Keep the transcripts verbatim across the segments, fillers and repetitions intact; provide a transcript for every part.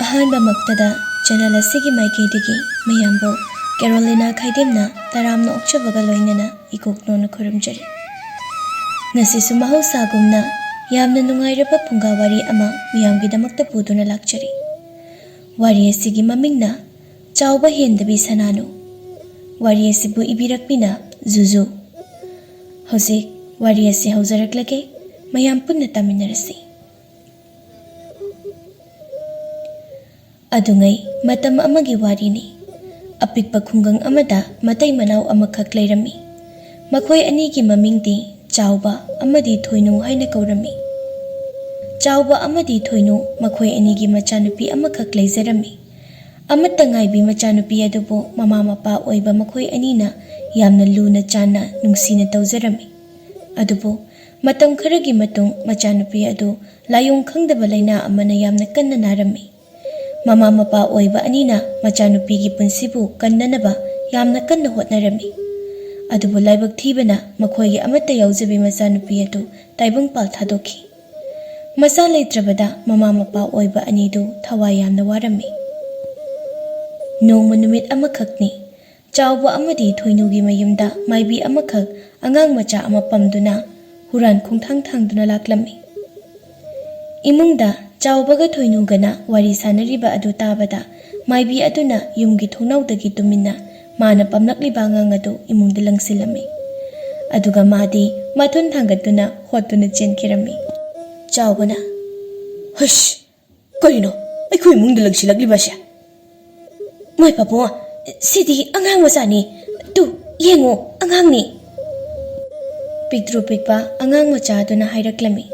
ꯑꯍꯥꯟꯕꯃꯛꯇꯗ channel ꯑꯁꯤꯒꯤ ꯃꯥꯏꯀꯩꯗꯒꯤ ꯃꯌꯥꯝꯕꯨ ꯀꯦꯔꯣꯂꯤꯅꯥ ꯈꯥꯏꯗꯦꯝꯅ ꯇꯔꯥꯝꯅ ꯑꯣꯛꯆꯕꯒ ꯂꯣꯏꯅꯅ ꯏꯀꯣꯛ ꯅꯣꯟꯅ ꯈꯨꯔꯨꯝꯖꯔꯤ꯫ ꯉꯁꯤꯁꯨ ꯃꯍꯧꯁꯥꯒꯨꯝꯅ ꯌꯥꯝꯅ ꯅꯨꯡꯉꯥꯏꯔꯕ ꯐꯨꯡꯒꯥ ꯋꯥꯔꯤ ꯑꯃ ꯃꯤꯌꯥꯝꯒꯤꯗꯃꯛꯇ ꯄꯨꯗꯨꯅ ꯂꯥꯛꯆꯔꯤ꯫ ꯋꯥꯔꯤ ꯑꯁꯤꯒꯤ ꯃꯃꯤꯡꯅ ꯆꯥꯎꯕ ꯍꯦꯟꯗꯕꯤ ꯁꯅꯥꯅꯨ꯫ ꯋꯥꯔꯤ ꯑꯁꯤꯕꯨ ꯏꯕꯤꯔꯛꯄꯤꯅ ꯖꯨꯖꯨ꯫ ꯍꯧꯖꯤꯛ ꯋꯥꯔꯤ ꯑꯁꯤ ꯍꯧꯖꯔꯛꯂꯒꯦ, ꯃꯌꯥꯝ ꯄꯨꯟꯅ ꯇꯥꯃꯤꯟꯅꯔꯁꯤ꯫ ꯑꯗꯨꯉꯩ ꯃꯇꯝ ꯑꯃꯒꯤ ꯋꯥꯔꯤꯅꯤ꯫ ꯑꯄꯤꯛꯄ ꯈꯨꯡꯒꯪ ꯑꯃꯗ ꯃꯇꯩ ꯃꯅꯥꯎ ꯑꯃꯈꯛ ꯂꯩꯔꯝꯃꯤ꯫ ꯃꯈꯣꯏ ꯑꯅꯤꯒꯤ ꯃꯃꯤꯡꯗꯤ ꯆꯥꯎꯕ ꯑꯃꯗꯤ ꯊꯣꯏꯅꯨ ꯍꯥꯏꯅ ꯀꯧꯔꯝꯃꯤ꯫ ꯆꯥꯎꯕ ꯑꯃꯗꯤ ꯊꯣꯏꯅꯨ ꯃꯈꯣꯏ ꯑꯅꯤꯒꯤ ꯃꯆꯥꯅꯨꯄꯤ ꯑꯃꯈꯛ ꯂꯩꯖꯔꯝꯃꯤ꯫ ꯑꯃꯠꯇ ꯉꯥꯏꯕꯤ ꯃꯆꯥꯅꯨꯄꯤ ꯑꯗꯨꯕꯨ ꯃꯃꯥ ꯃꯄꯥ ꯑꯣꯏꯕ ꯃꯈꯣꯏ ꯑꯅꯤꯅ ꯌꯥꯝꯅ ꯂꯨꯅ ꯆꯥꯟꯅ ꯅꯨꯡꯁꯤꯅ ꯇꯧꯖꯔꯝꯃꯤ꯫ ꯑꯗꯨꯕꯨ ꯃꯇꯝ ꯈꯔꯒꯤ ꯃꯇꯨꯡ ꯃꯆꯥꯅꯨꯄꯤ ꯑꯗꯨ ꯂꯥꯏꯑꯣꯡ ꯈꯪꯗꯕ ꯂꯥꯏꯅꯥ ꯑꯃꯅ ꯌꯥꯝꯅ ꯀꯟꯅ ꯅꯥꯔꯝꯃꯤ꯫ ꯃꯃꯥ ꯃꯄꯥ ꯑꯣꯏꯕ ꯑꯅꯤꯅ ꯃꯆꯥꯅꯨꯄꯤꯒꯤ ꯄꯨꯟꯁꯤꯕꯨ ꯀꯟꯅꯅꯕ ꯌꯥꯝꯅ ꯀꯟꯅ ꯍꯣꯠꯅꯔꯝꯃꯤ꯫ ꯑꯗꯨꯕꯨ ꯂꯥꯏꯕꯛ ꯊꯤꯕꯅ ꯃꯈꯣꯏꯒꯤ ꯑꯃꯠꯇ ꯌꯥꯎꯖꯕꯤ ꯃꯆꯥꯅꯨꯄꯤ ꯑꯗꯨ ꯇꯥꯏꯕꯪꯄꯥꯜ ꯊꯥꯗꯣꯛꯈꯤ꯫ ꯃꯆꯥ ꯂꯩꯇ꯭ꯔꯕꯗ ꯃꯃꯥ ꯃꯄꯥ ꯑꯣꯏꯕ ꯑꯅꯤꯗꯨ ꯊꯋꯥꯏ ꯌꯥꯝꯅ ꯋꯥꯔꯝꯃꯤ꯫ ꯅꯣꯡꯃ ꯅꯨꯃꯤꯠ ꯑꯃꯈꯛꯅꯤ꯫ ꯆꯥꯎꯕ ꯑꯃꯗꯤ ꯊꯣꯏꯅꯨꯒꯤ ꯃꯌꯨꯝꯗ ꯃꯥꯏꯕꯤ ꯑꯃꯈꯛ ꯑꯉꯥꯡ ꯃꯆꯥ ꯑꯃ ꯄꯝꯗꯨꯅ ꯍꯨꯔꯥꯟ ꯈꯣꯡꯊꯥꯡ ꯊꯥꯡꯗꯨꯅ ꯂꯥꯛꯂꯝꯃꯤ꯫ ꯏꯃꯨꯡꯗ ꯆꯥꯎꯕꯒ ꯊꯣꯏꯅꯨꯒꯅ ꯋꯥꯔꯤ ꯁꯥꯟꯅꯔꯤꯕ ꯑꯗꯨ ꯇꯥꯕꯗ ꯃꯥꯏꯕꯤ ꯑꯗꯨꯅ ꯌꯨꯝꯒꯤ ꯊꯣꯡꯅꯥꯎꯗꯒꯤ ꯇꯨꯃꯤꯟꯅ ꯃꯥꯅ ꯄꯝꯂꯛꯂꯤꯕ ꯑꯉꯥꯡ ꯑꯗꯨ ꯏꯃꯨꯡꯗ ꯂꯪꯁꯤꯜꯂꯝꯃꯤ꯫ ꯑꯗꯨꯒ ꯃꯥꯗꯤ ꯃꯊꯨꯟ ꯊꯥꯡꯒꯠꯇꯨꯅ ꯍꯣꯠꯇꯨꯅ ꯆꯦꯟꯈꯤꯔꯝꯃꯤ꯫ ꯆꯥꯎꯕꯅ, "ꯍꯨꯁ! ꯀꯔꯤꯅꯣ ꯑꯩꯈꯣꯏ ꯏꯃꯨꯡꯗ ꯂꯪꯁꯤꯜꯂꯛꯂꯤꯕꯁꯦ? ꯃꯣꯏ ꯄꯥꯕꯨꯡ, ꯁꯤꯗꯤ ꯑꯉꯥꯡ ꯃꯆꯥꯅꯤ꯫ ꯇꯨ, ꯌꯦꯡꯉꯨ, ꯑꯉꯥꯡꯅꯤ꯫" ꯄꯤꯛꯇ꯭ꯔꯨ ꯄꯤꯛꯄ ꯑꯉꯥꯡ ꯃꯆꯥ ꯑꯗꯨꯅ ꯍꯥꯏꯔꯛꯂꯝꯃꯤ꯫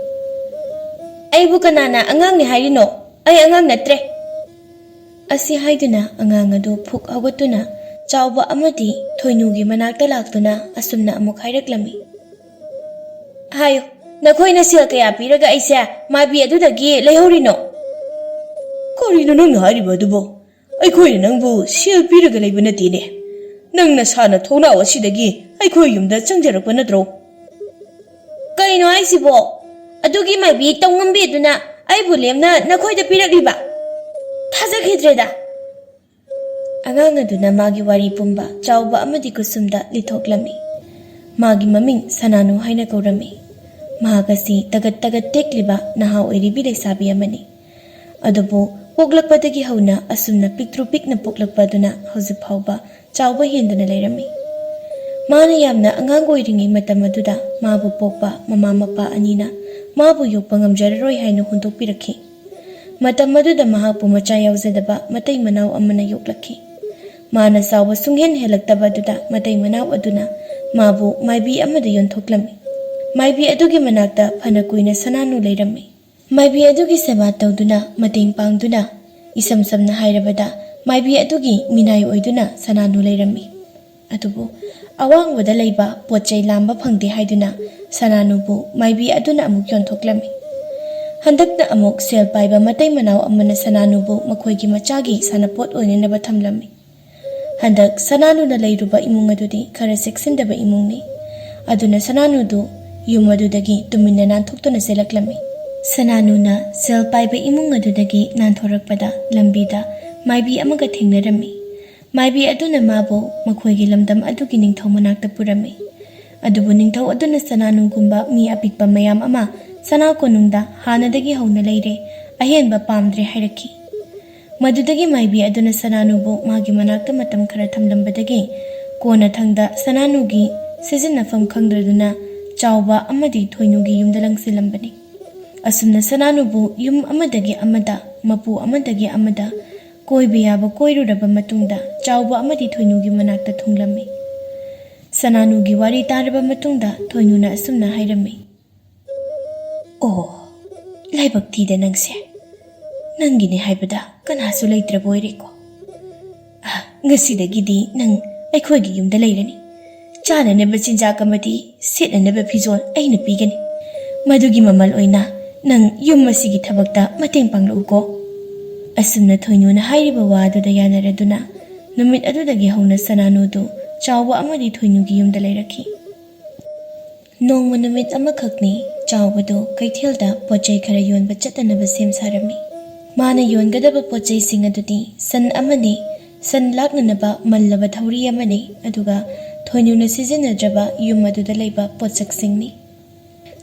"ꯑꯩꯕꯨ ꯀꯅꯥꯅ ꯑꯉꯥꯡꯅꯤ ꯍꯥꯏꯔꯤꯅꯣ? ꯑꯩ ꯑꯉꯥꯡ ꯅꯠꯇ꯭ꯔꯦ꯫" ꯑꯁꯤ ꯍꯥꯏꯗꯨꯅ ꯑꯉꯥꯡ ꯑꯗꯨ ꯐꯨꯛ ꯍꯧꯒꯠꯇꯨꯅ ꯆꯥꯎꯕ ꯑꯃꯗꯤ ꯊꯣꯏꯅꯨꯒꯤ ꯃꯅꯥꯛꯇ ꯂꯥꯛꯇꯨꯅ ꯑꯁꯨꯝꯅ ꯑꯃꯨꯛ ꯍꯥꯏꯔꯛꯂꯝꯃꯤ꯫ "ꯍꯥꯏꯌꯨ, ꯅꯈꯣꯏꯅ ꯁꯦꯜ ꯀꯌꯥ ꯄꯤꯔꯒ ꯑꯩꯁꯦ ꯃꯥꯏꯕꯤ ꯑꯗꯨꯗꯒꯤ ꯂꯩꯍꯧꯔꯤꯅꯣ?" "ꯀꯔꯤꯅꯣ ꯅꯪꯅ ꯍꯥꯏꯔꯤꯕ ꯑꯗꯨꯕꯣ? ꯑꯩꯈꯣꯏꯅ ꯅꯪꯕꯨ ꯁꯦꯜ ꯄꯤꯔꯒ ꯂꯩꯕ ꯅꯠꯇꯦꯅꯦ꯫ ꯅꯪ ꯅꯁꯥꯅ ꯊꯣꯡꯅꯥꯎ ꯑꯁꯤꯗꯒꯤ ꯑꯩꯈꯣꯏ ꯌꯨꯝꯗ ꯆꯪꯖꯔꯛꯄ ꯅꯠꯇ꯭ꯔꯣ?" "ꯀꯩꯅꯣ ꯍꯥꯏꯁꯤꯕꯣ? ꯑꯗꯨꯒꯤ ꯃꯥꯏꯕꯤ ꯇꯧꯉꯝꯕꯤ ꯑꯗꯨꯅ ꯑꯩꯕꯨ ꯂꯦꯝꯅ ꯅꯈꯣꯏꯗ ꯄꯤꯔꯛꯂꯤꯕ?" ꯊꯥꯖꯈꯤꯗ꯭ꯔꯦꯗ꯫ ꯑꯉꯥꯡ ꯑꯗꯨꯅ ꯃꯥꯒꯤ ꯋꯥꯔꯤ ꯄꯨꯝꯕ ꯆꯥꯎꯕ ꯑꯃꯗꯤ ꯀꯨꯁꯨꯝꯗ ꯂꯤꯊꯣꯛꯂꯝꯃꯤ꯫ ꯃꯥꯒꯤ ꯃꯃꯤꯡ ꯁꯅꯥꯅꯨ ꯍꯥꯏꯅ ꯀꯧꯔꯝꯃꯤ꯫ ꯃꯍꯥꯛ ꯑꯁꯤ ꯇꯒꯠ ꯇꯒꯠ ꯇꯦꯛꯂꯤꯕ ꯅꯍꯥ ꯑꯣꯏꯔꯤꯕꯤ ꯂꯩꯁꯥꯕꯤ ꯑꯃꯅꯤ꯫ ꯑꯗꯨꯕꯨ ꯄꯣꯛꯂꯛꯄꯗꯒꯤ ꯍꯧꯅ ꯑꯁꯨꯝꯅ ꯄꯤꯛꯇ꯭ꯔꯨ ꯄꯤꯛꯅ ꯄꯣꯛꯂꯛꯄ ꯑꯗꯨꯅ ꯍꯧꯖꯤꯛ ꯐꯥꯎꯕ ꯆꯥꯎꯕ ꯍꯦꯟꯗꯨꯅ ꯂꯩꯔꯝꯃꯤ꯫ ꯃꯥꯅ ꯌꯥꯝꯅ ꯑꯉꯥꯡ ꯑꯣꯏꯔꯤꯉꯩ ꯃꯇꯝ ꯑꯗꯨꯗ ꯃꯥꯕꯨ ꯄꯣꯛꯄ ꯃꯃꯥ ꯃꯄꯥ ꯑꯅꯤꯅ ꯃꯥꯕꯨ ꯌꯣꯛꯄ ꯉꯝꯖꯔꯔꯣꯏ ꯍꯥꯏꯅ ꯍꯨꯟꯗꯣꯛꯄꯤꯔꯛꯈꯤ꯫ ꯃꯇꯝ ꯑꯗꯨꯗ ꯃꯍꯥꯛꯄꯨ ꯃꯆꯥ ꯌꯥꯎꯖꯗꯕ ꯃꯇꯩ ꯃꯅꯥꯎ ꯑꯃꯅ ꯌꯣꯛꯂꯛꯈꯤ꯫ ꯃꯥꯅ ꯆꯥꯎꯕ ꯁꯨꯡꯍꯦꯟ ꯍꯦꯜꯂꯛꯇꯕ ꯑꯗꯨꯗ ꯃꯇꯩ ꯃꯅꯥꯎ ꯑꯗꯨꯅ ꯃꯥꯕꯨ ꯃꯥꯏꯕꯤ ꯑꯃꯗ ꯌꯣꯟꯊꯣꯛꯂꯝꯃꯤ꯫ ꯃꯥꯏꯕꯤ ꯑꯗꯨꯒꯤ ꯃꯅꯥꯛꯇ ꯐꯅ ꯀꯨꯏꯅ ꯁꯅꯥꯅꯨ ꯂꯩꯔꯝꯃꯤ꯫ ꯃꯥꯏꯕꯤ ꯑꯗꯨꯒꯤ ꯁꯦꯕꯥ ꯇꯧꯗꯨꯅ, ꯃꯇꯦꯡ ꯄꯥꯡꯗꯨꯅ, ꯏꯁꯝ ꯁꯝꯅ ꯍꯥꯏꯔꯕꯗ ꯃꯥꯏꯕꯤ ꯑꯗꯨꯒꯤ ꯃꯤꯅꯥꯏ ꯑꯣꯏꯗꯨꯅ ꯁꯅꯥꯅꯨ ꯂꯩꯔꯝꯃꯤ꯫ ꯑꯗꯨꯕꯨ ꯑꯋꯥꯡꯕꯗ ꯂꯩꯕ ꯄꯣꯠ ꯆꯩ ꯂꯥꯝꯕ ꯐꯪꯗꯦ ꯍꯥꯏꯗꯨꯅ ꯁꯅꯥꯅꯨꯕꯨ ꯃꯥꯏꯕꯤ ꯑꯗꯨꯅ ꯑꯃꯨꯛ ꯌꯣꯟꯊꯣꯛꯂꯝꯃꯤ꯫ ꯍꯟꯗꯛꯇ ꯑꯃꯨꯛ ꯁꯦꯜ ꯄꯥꯏꯕ ꯃꯇꯩ ꯃꯅꯥꯎ ꯑꯃꯅ ꯁꯅꯥꯅꯨꯕꯨ ꯃꯈꯣꯏꯒꯤ ꯃꯆꯥꯒꯤ ꯁꯥꯟꯅꯄꯣꯠ ꯑꯣꯏꯅꯅꯕ ꯊꯝꯂꯝꯃꯤ꯫ ꯍꯟꯗꯛ ꯁꯅꯥꯅꯨꯅ ꯂꯩꯔꯨꯕ ꯏꯃꯨꯡ ꯑꯗꯨꯗꯤ ꯈꯔ ꯆꯦꯛꯁꯤꯟꯗꯕ ꯏꯃꯨꯡꯅꯤ꯫ ꯑꯗꯨꯅ ꯁꯅꯥꯅꯨꯗꯨ ꯌꯨꯝ ꯑꯗꯨꯗꯒꯤ ꯇꯨꯃꯤꯟꯅ ꯅꯥꯟꯊꯣꯛꯇꯨꯅ ꯆꯦꯜꯂꯛꯂꯝꯃꯤ꯫ ꯁꯅꯥꯅꯨꯅ ꯁꯦꯜ ꯄꯥꯏꯕ ꯏꯃꯨꯡ ꯑꯗꯨꯗꯒꯤ ꯅꯥꯟꯊꯣꯔꯛꯄꯗ ꯂꯝꯕꯤꯗ ꯃꯥꯏꯕꯤ ꯑꯃꯒ ꯊꯦꯡꯅꯔꯝꯃꯤ꯫ ꯃꯥꯏꯕꯤ ꯑꯗꯨꯅ ꯃꯥꯕꯨ ꯃꯈꯣꯏꯒꯤ ꯂꯝꯗꯝ ꯑꯗꯨꯒꯤ ꯅꯤꯡꯊꯧ ꯃꯅꯥꯛꯇ ꯄꯨꯔꯝꯃꯤ꯫ ꯑꯗꯨꯕꯨ ꯅꯤꯡꯊꯧ ꯑꯗꯨꯅ ꯁꯅꯥꯅꯨꯒꯨꯝꯕ ꯃꯤ ꯑꯄꯤꯛꯄ ꯃꯌꯥꯝ ꯑꯃ ꯁꯅꯥ ꯀꯣꯅꯨꯡꯗ ꯍꯥꯟꯅꯗꯒꯤ ꯍꯧꯅ ꯂꯩꯔꯦ, ꯑꯍꯦꯟꯕ ꯄꯥꯝꯗ꯭ꯔꯦ ꯍꯥꯏꯔꯛꯈꯤ꯫ ꯃꯗꯨꯗꯒꯤ ꯃꯥꯏꯕꯤ ꯑꯗꯨꯅ ꯁꯅꯥꯅꯨꯕꯨ ꯃꯥꯒꯤ ꯃꯅꯥꯛꯇ ꯃꯇꯝ ꯈꯔ ꯊꯝꯂꯝꯕꯗꯒꯤ ꯀꯣꯟꯅꯊꯪꯗ ꯁꯅꯥꯅꯨꯒꯤ ꯁꯤꯖꯤꯟꯅꯐꯝ ꯈꯪꯗ꯭ꯔꯗꯨꯅ ꯆꯥꯎꯕ ꯑꯃꯗꯤ ꯊꯣꯏꯅꯨꯒꯤ ꯌꯨꯝꯗ ꯂꯪꯁꯤꯜꯂꯝꯕꯅꯤ꯫ ꯑꯁꯨꯝꯅ ꯁꯅꯥꯅꯨꯕꯨ ꯌꯨꯝ ꯑꯃꯗꯒꯤ ꯑꯃꯗ, ꯃꯄꯨ ꯑꯃꯗꯒꯤ ꯑꯃꯗ ꯀꯣꯏꯕ ꯌꯥꯕ ꯀꯣꯏꯔꯨꯔꯕ ꯃꯇꯨꯡꯗ ꯆꯥꯎꯕ ꯑꯃꯗꯤ ꯊꯣꯏꯅꯨꯒꯤ ꯃꯅꯥꯛꯇ ꯊꯨꯡꯂꯝꯃꯤ꯫ ꯁꯅꯥꯅꯨꯒꯤ ꯋꯥꯔꯤ ꯇꯥꯔꯕ ꯃꯇꯨꯡꯗ ꯊꯣꯏꯅꯨꯅ ꯑꯁꯨꯝꯅ ꯍꯥꯏꯔꯝꯃꯤ꯫ ꯑꯣ, ꯂꯥꯏꯕꯛ ꯊꯤꯗ ꯅꯪꯁꯦ꯫ ꯅꯪꯒꯤꯅꯦ ꯍꯥꯏꯕꯗ ꯀꯅꯥꯁꯨ ꯂꯩꯇ꯭ꯔꯕ ꯑꯣꯏꯔꯦꯀꯣ꯫ ꯑ, ꯉꯁꯤꯗꯒꯤꯗꯤ ꯅꯪ ꯑꯩꯈꯣꯏꯒꯤ ꯌꯨꯝꯗ ꯂꯩꯔꯅꯤ꯫ ꯆꯥꯅꯅꯕ ꯆꯤꯟꯖꯥꯛ ꯑꯃꯗꯤ ꯁꯦꯠꯅꯅꯕ ꯐꯤꯖꯣꯜ ꯑꯩꯅ ꯄꯤꯒꯅꯤ꯫ ꯃꯗꯨꯒꯤ ꯃꯃꯜ ꯑꯣꯏꯅ ꯅꯪ ꯌꯨꯝ ꯑꯁꯤꯒꯤ ꯊꯕꯛꯇ ꯃꯇꯦꯡ ꯄꯥꯡꯂꯛꯎꯀꯣ꯫ ꯑꯁꯨꯝꯅ ꯊꯣꯏꯅꯨꯅ ꯍꯥꯏꯔꯤꯕ ꯋꯥ ꯑꯗꯨꯗ ꯌꯥꯅꯔꯗꯨꯅ ꯅꯨꯃꯤꯠ ꯑꯗꯨꯗꯒꯤ ꯍꯧꯅ ꯁꯅꯥꯅꯨꯗꯨ ꯆꯥꯎꯕ ꯑꯃꯗꯤ ꯊꯣꯏꯅꯨꯒꯤ ꯌꯨꯝꯗ ꯂꯩꯔꯛꯈꯤ꯫ ꯅꯣꯡꯃ ꯅꯨꯃꯤꯠ ꯑꯃꯈꯛꯅꯤ ꯆꯥꯎꯕꯗꯨ ꯀꯩꯊꯦꯜꯗ ꯄꯣꯠ ꯆꯩ ꯈꯔ ꯌꯣꯟꯕ ꯆꯠꯅꯅꯕ ꯁꯦꯝ ꯁꯥꯔꯝꯃꯤ꯫ ꯃꯥꯅ ꯌꯣꯟꯒꯗꯕ ꯄꯣꯠ ꯆꯩꯁꯤꯡ ꯑꯗꯨꯗꯤ ꯁꯟ ꯑꯃꯅꯤ, ꯁꯟ ꯂꯥꯛꯅꯅꯕ ꯃꯜꯂꯕ ꯊꯧꯔꯤ ꯑꯃꯅꯤ, ꯑꯗꯨꯒ ꯊꯣꯏꯅꯨꯅ ꯁꯤꯖꯤꯟꯅꯗ꯭ꯔꯕ ꯌꯨꯝ ꯑꯗꯨꯗ ꯂꯩꯕ ꯄꯣꯠꯁꯛꯁꯤꯡꯅꯤ꯫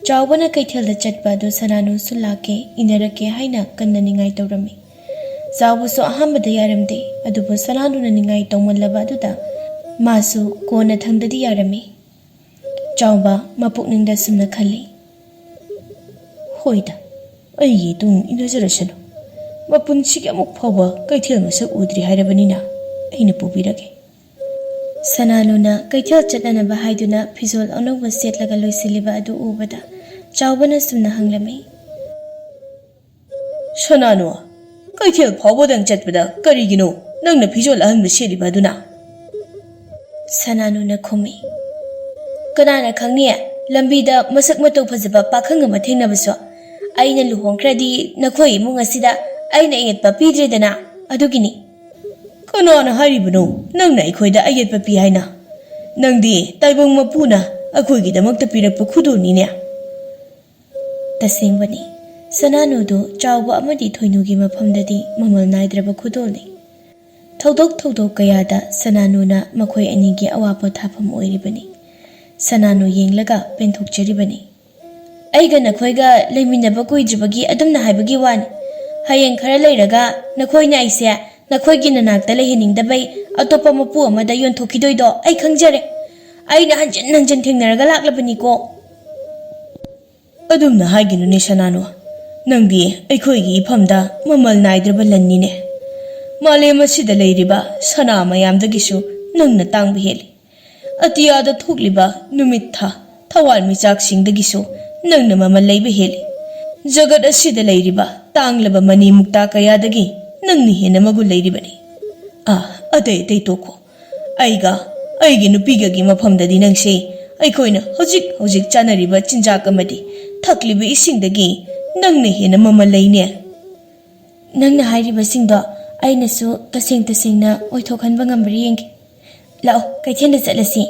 ꯆꯥꯎꯕꯅ ꯀꯩꯊꯦꯜꯗ ꯆꯠꯄ ꯑꯗꯨ ꯁꯅꯥꯅꯨꯁꯨ ꯂꯥꯛꯀꯦ, ꯏꯟꯅꯔꯛꯀꯦ ꯍꯥꯏꯅ ꯀꯟꯅ ꯅꯤꯡꯉꯥꯏ ꯇꯧꯔꯝꯃꯤ꯫ ꯆꯥꯎꯕꯁꯨ ꯑꯍꯥꯟꯕꯗ ꯌꯥꯔꯝꯗꯦ, ꯑꯗꯨꯕꯨ ꯁꯅꯥꯅꯨꯅ ꯅꯤꯡꯉꯥꯏ ꯇꯧꯃꯜꯂꯕ ꯑꯗꯨꯗ ꯃꯥꯁꯨ ꯀꯣꯟꯅ ꯊꯪꯗꯗꯤ ꯌꯥꯔꯝꯃꯤ꯫ ꯆꯥꯎꯕ ꯃꯄꯨꯛꯅꯤꯡꯗ ꯁꯨꯝꯅ ꯈꯜꯂꯤ, "ꯍꯣꯏꯗ, ꯑꯩꯒꯤ ꯏꯇꯨꯡ ꯏꯟꯅꯖꯔꯁꯅꯨ꯫ ꯃꯄꯨꯟꯁꯤꯒꯤ ꯑꯃꯨꯛ ꯐꯥꯎꯕ ꯀꯩꯊꯦꯜ ꯃꯁꯛ ꯎꯗ꯭ꯔꯤ ꯍꯥꯏꯔꯕꯅꯤꯅ ꯑꯩꯅ ꯄꯨꯕꯤꯔꯒꯦ꯫" ꯁꯅꯥꯅꯨꯅ ꯀꯩꯊꯦꯜ ꯆꯠꯅꯅꯕ ꯍꯥꯏꯗꯨꯅ ꯐꯤꯖꯣꯜ ꯑꯅꯧꯕ ꯁꯦꯠꯂꯒ ꯂꯣꯏꯁꯤꯜꯂꯤꯕ ꯑꯗꯨ ꯎꯕꯗ ꯆꯥꯎꯕꯅ ꯁꯨꯝꯅ ꯍꯪꯂꯝꯃꯤ, "ꯁꯅꯥꯅꯨ, ꯀꯩꯊꯦꯜ ꯐꯥꯎꯕꯗꯪ ꯆꯠꯄꯗ ꯀꯔꯤꯒꯤꯅꯣ ꯅꯪꯅ ꯐꯤꯖꯣꯜ ꯑꯍꯟꯕ ꯁꯦꯠꯂꯤꯕ ꯑꯗꯨꯅ?" ꯁꯅꯥꯅꯨꯅ ꯈꯨꯝꯃꯤ, "ꯀꯅꯥꯅ ꯈꯪꯅꯤ, ꯂꯝꯕꯤꯗ ꯃꯁꯛ ꯃꯇꯧ ꯐꯖꯕ ꯄꯥꯈꯪ ꯑꯃ ꯊꯦꯡꯅꯕꯁꯨ꯫ ꯑꯩꯅ ꯂꯨꯍꯣꯡꯈ꯭ꯔꯗꯤ ꯅꯈꯣꯏ ꯏꯃꯨꯡ ꯑꯁꯤꯗ ꯑꯩꯅ ꯑꯌꯦꯠꯄ ꯄꯤꯗ꯭ꯔꯦꯗꯅ, ꯑꯗꯨꯒꯤꯅꯤ꯫" "ꯀꯅꯥꯅ ꯍꯥꯏꯔꯤꯕꯅꯣ ꯅꯪꯅ ꯑꯩꯈꯣꯏꯗ ꯑꯌꯦꯠꯄ ꯄꯤ ꯍꯥꯏꯅ? ꯅꯪꯗꯤ ꯇꯥꯏꯕꯪ ꯃꯄꯨꯅ ꯑꯩꯈꯣꯏꯒꯤꯗꯃꯛꯇ ꯄꯤꯔꯛꯄ ꯈꯨꯗꯣꯜꯅꯤꯅꯦ꯫" ꯇꯁꯦꯡꯕꯅꯤ, ꯁꯅꯥꯅꯨꯗꯨ ꯆꯥꯎꯕ ꯑꯃꯗꯤ ꯊꯣꯏꯅꯨꯒꯤ ꯃꯐꯝꯗꯗꯤ ꯃꯃꯜ ꯅꯥꯏꯗ꯭ꯔꯕ ꯈꯨꯗꯣꯜꯅꯤ꯫ ꯊꯧꯗꯣꯛ ꯊꯧꯗꯣꯛ ꯀꯌꯥꯗ ꯁꯅꯥꯅꯨꯅ ꯃꯈꯣꯏ ꯑꯅꯤꯒꯤ ꯑꯋꯥ ꯄꯣꯊꯥꯐꯝ ꯑꯣꯏꯔꯤꯕꯅꯤ꯫ ꯁꯅꯥꯅꯨ ꯌꯦꯡꯂꯒ ꯄꯦꯟꯊꯣꯛꯆꯔꯤꯕꯅꯤ꯫ "ꯑꯩꯒ ꯅꯈꯣꯏꯒ ꯂꯩꯃꯤꯟꯅꯕ ꯀꯨꯏꯗ꯭ꯔꯤꯕꯒꯤ ꯑꯗꯨꯝꯅ ꯍꯥꯏꯕꯒꯤ ꯋꯥꯅꯤ꯫ ꯍꯌꯦꯡ ꯈꯔ ꯂꯩꯔꯒ ꯅꯈꯣꯏꯅ ꯑꯩꯁꯦ ꯅꯈꯣꯏꯒꯤ ꯅꯅꯥꯛꯇ ꯂꯩꯍꯟꯅꯤꯡꯗꯕꯩ ꯑꯇꯣꯞꯄ ꯃꯄꯨ ꯑꯃꯗ ꯌꯣꯟꯊꯣꯛꯈꯤꯗꯣꯏꯗꯣ ꯑꯩ ꯈꯪꯖꯔꯦ꯫ ꯑꯩꯅ ꯍꯟꯖꯤꯟ ꯍꯟꯖꯤꯟ ꯊꯦꯡꯅꯔꯒ ꯂꯥꯛꯂꯕꯅꯤꯀꯣ꯫" "ꯑꯗꯨꯝꯅ ꯍꯥꯏꯒꯅꯨꯅꯦ ꯁꯅꯥꯅꯨ, ꯅꯪꯗꯤ ꯑꯩꯈꯣꯏꯒꯤ ꯏꯐꯝꯗ ꯃꯃꯜ ꯅꯥꯏꯗ꯭ꯔꯕ ꯂꯟꯅꯤꯅꯦ꯫ ꯃꯥꯂꯦꯝ ꯑꯁꯤꯗ ꯂꯩꯔꯤꯕ ꯁꯅꯥ ꯃꯌꯥꯝꯗꯒꯤꯁꯨ ꯅꯪꯅ ꯇꯥꯡꯕ ꯍꯦꯜꯂꯤ꯫ ꯑꯇꯤꯌꯥꯗ ꯊꯣꯛꯂꯤꯕ ꯅꯨꯃꯤꯠ ꯊꯥ, ꯊꯋꯥꯟꯃꯤꯆꯥꯛꯁꯤꯡꯗꯒꯤꯁꯨ ꯅꯪꯅ ꯃꯃꯜ ꯂꯩꯕ ꯍꯦꯜꯂꯤ꯫ ꯖꯒꯠ ꯑꯁꯤꯗ ꯂꯩꯔꯤꯕ ꯇꯥꯡꯂꯕ ꯃꯅꯤ ꯃꯨꯛꯇꯥ ꯀꯌꯥꯗꯒꯤ ꯅꯪꯅ ꯍꯦꯟꯅ ꯃꯒꯨꯟ ꯂꯩꯔꯤꯕꯅꯤ꯫ ꯑꯥ, ꯑꯇꯩ ꯑꯇꯩ ꯇꯣꯛꯈꯣ꯫ ꯑꯩꯒ ꯑꯩꯒꯤ ꯅꯨꯄꯤꯒꯒꯤ ꯃꯐꯝꯗꯗꯤ ꯅꯪꯁꯦ ꯑꯩꯈꯣꯏꯅ ꯍꯧꯖꯤꯛ ꯍꯧꯖꯤꯛ ꯆꯥꯅꯔꯤꯕ ꯆꯤꯟꯖꯥꯛ ꯑꯃꯗꯤ ꯊꯛꯂꯤꯕ ꯏꯁꯤꯡꯗꯒꯤ ꯅꯪꯅ ꯍꯦꯟꯅ ꯃꯃꯜ ꯂꯩꯅꯦ꯫" "ꯅꯪꯅ ꯍꯥꯏꯔꯤꯕꯁꯤꯡꯗꯣ ꯑꯩꯅꯁꯨ ꯇꯁꯦꯡ ꯇꯁꯦꯡꯅ ꯑꯣꯏꯊꯣꯛꯍꯟꯕ ꯉꯝꯕ꯭ꯔꯥ ꯌꯦꯡꯒꯦ꯫ ꯂꯥꯛꯑꯣ, ꯀꯩꯊꯦꯜꯗ ꯆꯠꯂꯁꯤ꯫"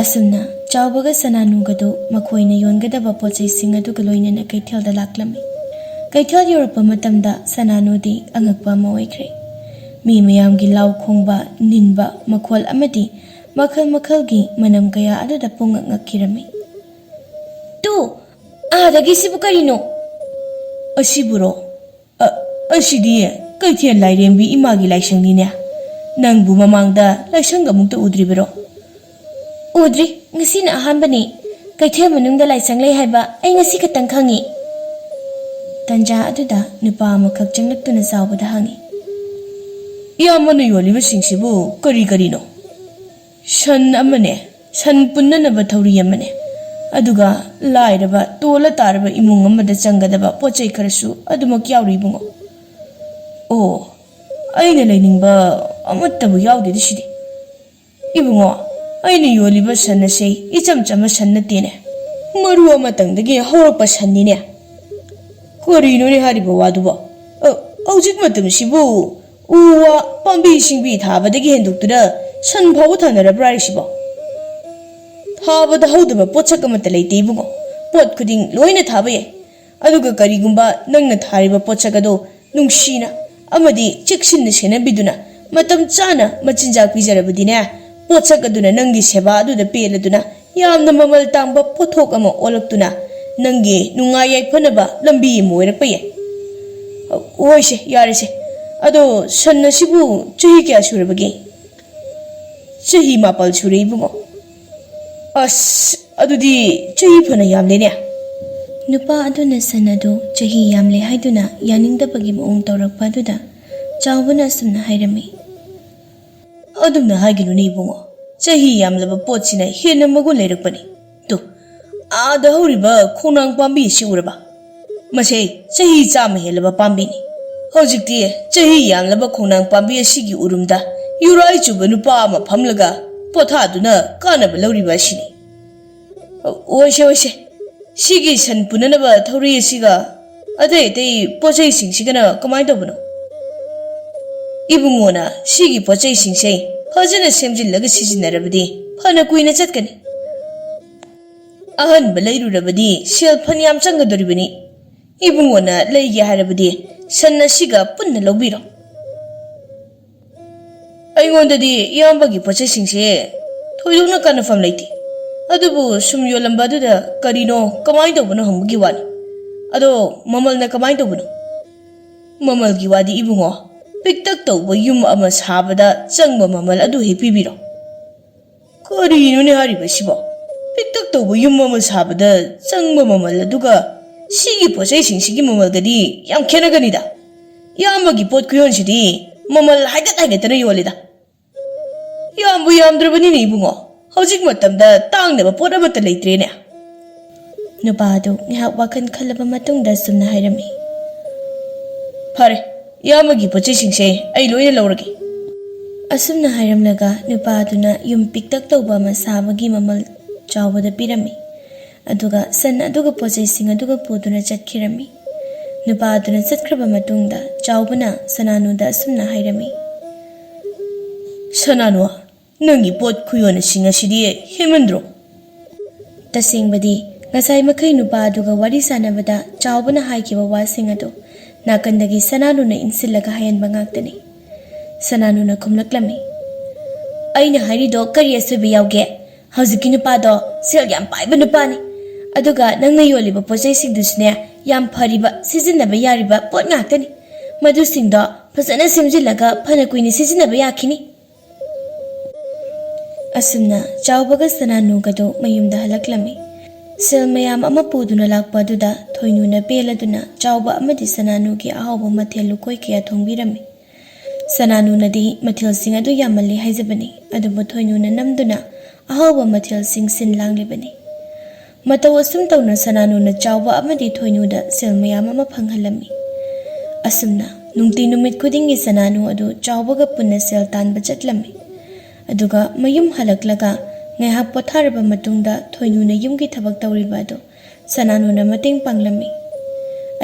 ꯑꯁꯨꯝꯅ ꯆꯥꯎꯕꯒ ꯁꯅꯥꯅꯨꯒꯗꯨ ꯃꯈꯣꯏꯅ ꯌꯣꯟꯒꯗꯕ ꯄꯣꯠ ꯆꯩꯁꯤꯡ ꯑꯗꯨꯒ ꯂꯣꯏꯅꯅ ꯀꯩꯊꯦꯜꯗ ꯂꯥꯛꯂꯝꯃꯤ꯫ ꯀꯩꯊꯦꯜ ꯌꯧꯔꯛꯄ ꯃꯇꯝꯗ ꯁꯅꯥꯅꯨꯗꯤ ꯑꯉꯛꯄ ꯑꯃ ꯑꯣꯏꯈ꯭ꯔꯦ꯫ ꯃꯤ ꯃꯌꯥꯝꯒꯤ ꯂꯥꯎ ꯈꯣꯡꯕ, ꯅꯤꯟꯕ ꯃꯈꯣꯜ ꯑꯃꯗꯤ ꯃꯈꯜ ꯃꯈꯜꯒꯤ ꯃꯅꯝ ꯀꯌꯥ ꯑꯗꯨꯗ ꯄꯨꯡꯉꯛ ꯉꯛꯈꯤꯔꯝꯃꯤ꯫ "ꯇꯨ, ꯑꯥꯗꯒꯤ ꯁꯤꯕꯨ ꯀꯔꯤꯅꯣ?" "ꯑꯁꯤꯕꯨꯔꯣ? ꯑ, ꯑꯁꯤꯗꯤ ꯀꯩꯊꯦꯜ ꯂꯥꯏꯔꯦꯝꯕꯤ ꯏꯃꯥꯒꯤ ꯂꯥꯏꯁꯪꯅꯤꯅꯦ꯫ ꯅꯪꯕꯨ ꯃꯃꯥꯡꯗ ꯂꯥꯏꯁꯪ ꯑꯃꯨꯛꯇ ꯎꯗ꯭ꯔꯤꯕꯔꯣ?" "ꯎꯗ꯭ꯔꯤ, ꯉꯁꯤꯅ ꯑꯍꯥꯟꯕꯅꯤ꯫ ꯀꯩꯊꯦꯜ ꯃꯅꯨꯡꯗ ꯂꯥꯏꯁꯪ ꯂꯩ ꯍꯥꯏꯕ ꯑꯩ ꯉꯁꯤ ꯈꯛꯇꯪ ꯈꯪꯉꯤ꯫" ꯇꯟꯖꯥ ꯑꯗꯨꯗ ꯅꯨꯄꯥ ꯑꯃꯈꯛ ꯆꯪꯂꯛꯇꯨꯅ ꯆꯥꯎꯕꯗ ꯍꯪꯉꯤ꯫ "ꯏꯌꯥꯝꯕꯅ ꯌꯣꯜꯂꯤꯕꯁꯤꯡꯁꯤꯕꯨ ꯀꯔꯤ ꯀꯔꯤꯅꯣ?" "ꯁꯟ ꯑꯃꯅꯦ, ꯁꯟ ꯄꯨꯟꯅꯅꯕ ꯊꯧꯔꯤ ꯑꯃꯅꯦ, ꯑꯗꯨꯒ ꯂꯥꯏꯔꯕ, ꯇꯣꯜꯂ ꯇꯥꯔꯕ ꯏꯃꯨꯡ ꯑꯃꯗ ꯆꯪꯒꯗꯕ ꯄꯣꯠ ꯆꯩ ꯈꯔꯁꯨ ꯑꯗꯨꯃꯛ ꯌꯥꯎꯔꯤ, ꯏꯕꯨꯡꯉꯣ꯫" "ꯑꯣ, ꯑꯩꯅ ꯂꯩꯅꯤꯡꯕ ꯑꯃꯠꯇꯕꯨ ꯌꯥꯎꯗꯦꯗ ꯁꯤꯗꯤ꯫" "ꯏꯕꯨꯡꯉꯣ, ꯑꯩꯅ ꯌꯣꯜꯂꯤꯕ ꯁꯟ ꯑꯁꯤ ꯏꯆꯝ ꯆꯝꯕ ꯁꯟ ꯅꯠꯇꯦꯅꯦ, ꯃꯔꯨ ꯑꯃꯇꯪꯗꯒꯤ ꯍꯧꯔꯛꯄ ꯁꯟꯅꯤꯅꯦ꯫" "ꯀꯔꯤꯅꯣꯅꯦ ꯍꯥꯏꯔꯤꯕ ꯋꯥꯗꯨꯕꯣ? ꯑ, ꯍꯧꯖꯤꯛ ꯃꯇꯝꯁꯤꯕꯨ ꯎ ꯋꯥ, ꯄꯥꯝꯕꯤ ꯁꯤꯡꯕꯤ ꯊꯥꯕꯗꯒꯤ ꯍꯦꯟꯗꯣꯛꯇꯨꯅ ꯁꯟ ꯐꯥꯎꯕ ꯊꯥꯅꯔꯕ꯭ꯔꯥ ꯍꯥꯏꯁꯤꯕꯣ? ꯊꯥꯕꯗ ꯍꯧꯗꯕ ꯄꯣꯠꯁꯛ ꯑꯃꯠꯇ ꯂꯩꯇꯦ, ꯏꯕꯨꯡꯉꯣ꯫ ꯄꯣꯠ ꯈꯨꯗꯤꯡ ꯂꯣꯏꯅ ꯊꯥꯕ ꯌꯥꯏ꯫ ꯑꯗꯨꯒ ꯀꯔꯤꯒꯨꯝꯕ ꯅꯪꯅ ꯊꯥꯔꯤꯕ ꯄꯣꯠꯁꯛ ꯑꯗꯣ ꯅꯨꯡꯁꯤꯅ ꯑꯃꯗꯤ ꯆꯦꯛꯁꯤꯟꯅ ꯁꯦꯟꯅꯕꯤꯗꯨꯅ, ꯃꯇꯝ ꯆꯥꯅ ꯃꯆꯤꯟꯖꯥꯛ ꯄꯤꯖꯔꯕꯗꯤꯅꯦ, ꯄꯣꯠꯁꯛ ꯑꯗꯨꯅ ꯅꯪꯒꯤ ꯁꯦꯕꯥ ꯑꯗꯨꯗ ꯄꯦꯜꯂꯗꯨꯅ ꯌꯥꯝꯅ ꯃꯃꯜ ꯇꯥꯡꯕ ꯄꯣꯠꯊꯣꯛ ꯑꯃ ꯑꯣꯜꯂꯛꯇꯨꯅ ꯅꯪꯒꯤ ꯅꯨꯡꯉꯥꯏ ꯌꯥꯏꯐꯅꯕ ꯂꯝꯕꯤ ꯑꯃ ꯑꯣꯏꯔꯛꯄ ꯌꯥꯏ꯫" "ꯍꯣꯏꯁꯦ, ꯌꯥꯔꯦꯁꯦ꯫ ꯑꯗꯣ ꯁꯟ ꯑꯁꯤꯕꯨ ꯆꯍꯤ ꯀꯌꯥ ꯁꯨꯔꯕꯒꯦ?" "ꯆꯍꯤ ꯃꯥꯄꯜ ꯁꯨꯔꯦ, ꯏꯕꯨꯡꯉꯣ꯫" "ꯑꯁ, ꯑꯗꯨꯗꯤ ꯆꯍꯤ ꯐꯅ ꯌꯥꯝꯂꯦꯅꯦ꯫" ꯅꯨꯄꯥ ꯑꯗꯨꯅ ꯁꯟ ꯑꯗꯨ ꯆꯍꯤ ꯌꯥꯝꯂꯦ ꯍꯥꯏꯗꯨꯅ ꯌꯥꯅꯤꯡꯗꯕꯒꯤ ꯃꯑꯣꯡ ꯇꯧꯔꯛꯄ ꯑꯗꯨꯗ ꯆꯥꯎꯕꯅ ꯑꯁꯨꯝꯅ ꯍꯥꯏꯔꯝꯃꯤ꯫ "ꯑꯗꯨꯝꯅ ꯍꯥꯏꯒꯅꯨꯅꯦ, ꯏꯕꯨꯡꯉꯣ꯫ ꯆꯍꯤ ꯌꯥꯝꯂꯕ ꯄꯣꯠꯁꯤꯅ ꯍꯦꯟꯅ ꯃꯒꯨꯟ ꯂꯩꯔꯛꯄꯅꯤ꯫ ꯇꯨ, ꯑꯥꯗ ꯍꯧꯔꯤꯕ ꯈꯣꯡꯅꯥꯡ ꯄꯥꯝꯕꯤ ꯑꯁꯤ ꯎꯔꯕ? ꯃꯁꯦ ꯆꯍꯤ ꯆꯥꯝꯃ ꯍꯦꯜꯂꯕ ꯄꯥꯝꯕꯤꯅꯤ꯫ ꯍꯧꯖꯤꯛꯇꯤ ꯆꯍꯤ ꯌꯥꯝꯂꯕ ꯈꯣꯡꯅꯥꯡ ꯄꯥꯝꯕꯤ ꯑꯁꯤꯒꯤ ꯎꯔꯨꯝꯗ ꯌꯨꯔꯥꯏ ꯆꯨꯕ ꯅꯨꯄꯥ ꯑꯃ ꯐꯝꯂꯒ ꯄꯣꯊꯥꯗꯨꯅ ꯀꯥꯟꯅꯕ ꯂꯧꯔꯤꯕ ꯑꯁꯤꯅꯤ꯫" "ꯑꯣꯏꯁꯦ, ꯑꯣꯏꯁꯦ꯫ ꯁꯤꯒꯤ ꯁꯟ ꯄꯨꯅꯅꯕ ꯊꯧꯔꯤ ꯑꯁꯤꯒ ꯑꯇꯩ ꯑꯇꯩ ꯄꯣꯠ ꯆꯩꯁꯤꯡꯁꯤꯒꯅ ꯀꯃꯥꯏꯅ ꯇꯧꯕꯅꯣ?" "ꯏꯕꯨꯡꯉꯣꯅ ꯁꯤꯒꯤ ꯄꯣꯠ ꯆꯩꯁꯤꯡꯁꯦ ꯐꯖꯅ ꯁꯦꯝꯖꯤꯜꯂꯒ ꯁꯤꯖꯤꯟꯅꯔꯕꯗꯤ ꯐꯅ ꯀꯨꯏꯅ ꯆꯠꯀꯅꯤ꯫ ꯑꯍꯟꯕ ꯂꯩꯔꯨꯔꯕꯗꯤ ꯁꯦꯜ ꯐꯅꯌꯥꯝ ꯆꯪꯒꯗꯧꯔꯤꯕꯅꯤ꯫ ꯏꯕꯨꯡꯉꯣꯅ ꯂꯩꯒꯦ ꯍꯥꯏꯔꯕꯗꯤ ꯁꯟ ꯑꯁꯤꯒ ꯄꯨꯟꯅ ꯂꯧꯕꯤꯔꯣ꯫ ꯑꯩꯉꯣꯟꯗꯗꯤ ꯏꯌꯥꯝꯕꯒꯤ ꯄꯣꯠꯆꯩꯁꯤꯡꯁꯦ ꯊꯣꯏꯗꯣꯛꯅ ꯀꯥꯟꯅꯐꯝ ꯂꯩꯇꯦ꯫ ꯑꯗꯨꯕꯨ ꯁꯨꯝ ꯌꯣꯜꯂꯝꯕ ꯑꯗꯨꯗ ꯀꯔꯤꯅꯣ, ꯀꯃꯥꯏꯅ ꯇꯧꯕꯅꯣ ꯍꯪꯕꯒꯤ ꯋꯥꯅꯤ꯫ ꯑꯗꯣ ꯃꯃꯜꯅ ꯀꯃꯥꯏꯅ ꯇꯧꯕꯅꯣ? ꯃꯃꯜꯒꯤ ꯋꯥꯗꯤ ꯏꯕꯨꯡꯉꯣ, ꯄꯤꯛꯇꯛ ꯇꯧꯕ ꯌꯨꯝ ꯑꯃ ꯁꯥꯕꯗ ꯆꯪꯕ ꯃꯃꯜ ꯑꯗꯨ ꯍꯦꯛ ꯄꯤꯕꯤꯔꯣ꯫ ꯀꯔꯤꯅꯣꯅꯦ ꯍꯥꯏꯔꯤꯕꯁꯤꯕꯣ? ꯄꯤꯛꯇꯛ ꯇꯧꯕ ꯌꯨꯝ ꯑꯃ ꯁꯥꯕꯗ ꯆꯪꯕ ꯃꯃꯜ ꯑꯗꯨꯒ ꯁꯤꯒꯤ ꯄꯣꯠꯆꯩꯁꯤꯡꯁꯤꯒꯤ ꯃꯃꯜꯒꯗꯤ ꯌꯥꯝ ꯈꯦꯠꯅꯒꯅꯤꯗ꯫ ꯏꯌꯥꯝꯕꯒꯤ ꯄꯣꯠ ꯈꯨꯌꯣꯟꯁꯤꯗꯤ ꯃꯃꯜ ꯍꯥꯏꯒꯠ ꯍꯥꯏꯒꯠꯇꯅ ꯌꯣꯜꯂꯤꯗ꯫ ꯌꯥꯝꯕꯨ ꯌꯥꯝꯗ꯭ꯔꯕꯅꯤꯅꯦ ꯏꯕꯨꯡꯉꯣ, ꯍꯧꯖꯤꯛ ꯃꯇꯝꯗ ꯇꯥꯡꯗꯕ ꯄꯣꯠ ꯑꯃꯠꯇ ꯂꯩꯇ꯭ꯔꯦꯅꯦ꯫ ꯅꯨꯄꯥ ꯑꯗꯨ ꯉꯥꯏꯍꯥꯛ ꯋꯥꯈꯜ ꯈꯜꯂꯕ ꯃꯇꯨꯡꯗ ꯑꯁꯨꯝꯅ ꯍꯥꯏꯔꯝꯃꯤ꯫ ꯐꯔꯦ, ꯏꯌꯥꯝꯕꯒꯤ ꯄꯣꯠꯆꯩꯁꯤꯡꯁꯦ ꯑꯩ ꯂꯣꯏꯅ ꯂꯧꯔꯒꯦ꯫ ꯑꯁꯨꯝꯅ ꯍꯥꯏꯔꯝꯂꯒ ꯅꯨꯄꯥ ꯑꯗꯨꯅ ꯌꯨꯝ ꯄꯤꯛꯇꯛ ꯇꯧꯕ ꯑꯃ ꯁꯥꯕꯒꯤ ꯃꯃꯜ ꯆꯥꯎꯕꯗ ꯄꯤꯔꯝꯃꯤ꯫ ꯑꯗꯨꯒ ꯁꯟ ꯑꯗꯨꯒ ꯄꯣꯠꯆꯩꯁꯤꯡ ꯑꯗꯨꯒ ꯄꯨꯗꯨꯅ ꯆꯠꯈꯤꯔꯝꯃꯤ꯫ ꯅꯨꯄꯥ ꯑꯗꯨꯅ ꯆꯠꯈ꯭ꯔꯕ ꯃꯇꯨꯡꯗ ꯆꯥꯎꯕꯅ ꯁꯅꯥꯅꯨꯗ ꯑꯁꯨꯝꯅ ꯍꯥꯏꯔꯝꯃꯤ꯫ ꯁꯅꯥꯅꯨ, ꯅꯪꯒꯤ ꯄꯣꯠ ꯈꯨꯌꯣꯟꯅꯁꯤꯡ ꯑꯁꯤꯗꯤ ꯍꯦꯟꯃꯟꯗ꯭ꯔꯣ? ꯇꯁꯦꯡꯕꯗꯤ ꯉꯁꯥꯏ ꯃꯈꯩ ꯅꯨꯄꯥ ꯑꯗꯨꯒ ꯋꯥꯔꯤ ꯁꯥꯟꯅꯕꯗ ꯆꯥꯎꯕꯅ ꯍꯥꯏꯈꯤꯕ ꯋꯥꯁꯤꯡ ꯑꯗꯨ ꯅꯥꯀꯟꯗꯒꯤ ꯁꯅꯥꯅꯨꯅ ꯏꯟꯁꯤꯜꯂꯒ ꯍꯥꯏꯍꯟꯕ ꯉꯥꯛꯇꯅꯤ꯫ ꯁꯅꯥꯅꯨꯅ ꯈꯨꯝꯂꯛꯂꯝꯃꯤ꯫ ꯑꯩꯅ ꯍꯥꯏꯔꯤꯗꯣ ꯀꯔꯤ ꯑꯁꯣꯏꯕ ꯌꯥꯎꯒꯦ? ꯍꯧꯖꯤꯛꯀꯤ ꯅꯨꯄꯥꯗꯣ ꯁꯦꯜ ꯌꯥꯝ ꯄꯥꯏꯕ ꯅꯨꯄꯥꯅꯤ꯫ ꯑꯗꯨꯒ ꯅꯪꯅ ꯌꯣꯜꯂꯤꯕ ꯄꯣꯠꯆꯩꯁꯤꯡꯗꯨꯁꯨꯅꯦ, ꯌꯥꯝ ꯐꯔꯤꯕ, ꯁꯤꯖꯤꯟꯅꯕ ꯌꯥꯔꯤꯕ ꯄꯣꯠ ꯉꯥꯛꯇꯅꯤ꯫ ꯃꯗꯨꯁꯤꯡꯗꯣ ꯐꯖꯅ ꯁꯦꯝꯖꯤꯜꯂꯒ ꯐꯅ ꯀꯨꯏꯅ ꯁꯤꯖꯤꯟꯅꯕ ꯌꯥꯈꯤꯅꯤ꯫ ꯑꯁꯨꯝꯅ ꯆꯥꯎꯕꯒ ꯁꯅꯥꯅꯨꯒꯗꯨ ꯃꯌꯨꯝꯗ ꯍꯜꯂꯛꯂꯝꯃꯤ꯫ ꯁꯦꯜ ꯃꯌꯥꯝ ꯑꯃ ꯄꯨꯗꯨꯅ ꯂꯥꯛꯄ ꯑꯗꯨꯗ ꯊꯣꯏꯅꯨꯅ ꯄꯦꯜꯂꯗꯨꯅ ꯆꯥꯎꯕ ꯑꯃꯗꯤ ꯁꯅꯥꯅꯨꯒꯤ ꯑꯍꯥꯎꯕ ꯃꯊꯦꯜ ꯂꯨꯀꯣꯏ ꯀꯌꯥ ꯊꯣꯡꯕꯤꯔꯝꯃꯤ꯫ ꯁꯅꯥꯅꯨꯅꯗꯤ ꯃꯊꯦꯜꯁꯤꯡ ꯑꯗꯨ ꯌꯥꯝꯃꯜꯂꯤ ꯍꯥꯏꯖꯕꯅꯤ, ꯑꯗꯨꯕꯨ ꯊꯣꯏꯅꯨꯅ ꯅꯝꯗꯨꯅ ꯑꯍꯥꯎꯕ ꯃꯊꯦꯜꯁꯤꯡ ꯁꯤꯟ ꯂꯥꯡꯂꯤꯕꯅꯤ꯫ ꯃꯇꯧ ꯑꯁꯨꯝ ꯇꯧꯅ ꯁꯅꯥꯅꯨꯅ ꯆꯥꯎꯕ ꯑꯃꯗꯤ ꯊꯣꯏꯅꯨꯗ ꯁꯦꯜ ꯃꯌꯥꯝ ꯑꯃ ꯐꯪꯍꯜꯂꯝꯃꯤ꯫ ꯑꯁꯨꯝꯅ ꯅꯨꯡꯇꯤ ꯅꯨꯃꯤꯠ ꯈꯨꯗꯤꯡꯒꯤ ꯁꯅꯥꯅꯨ ꯑꯗꯨ ꯆꯥꯎꯕꯒ ꯄꯨꯟꯅ ꯁꯦꯜ ꯇꯥꯟꯕ ꯆꯠꯂꯝꯃꯤ꯫ ꯑꯗꯨꯒ ꯃꯌꯨꯝ ꯍꯜꯂꯛꯂꯒ ꯉꯥꯏꯍꯥꯛ ꯄꯣꯊꯥꯔꯕ ꯃꯇꯨꯡꯗ ꯊꯣꯏꯅꯨꯅ ꯌꯨꯝꯒꯤ ꯊꯕꯛ ꯇꯧꯔꯤꯕ ꯑꯗꯨ ꯁꯅꯥꯅꯨꯅ ꯃꯇꯦꯡ ꯄꯥꯡꯂꯝꯃꯤ꯫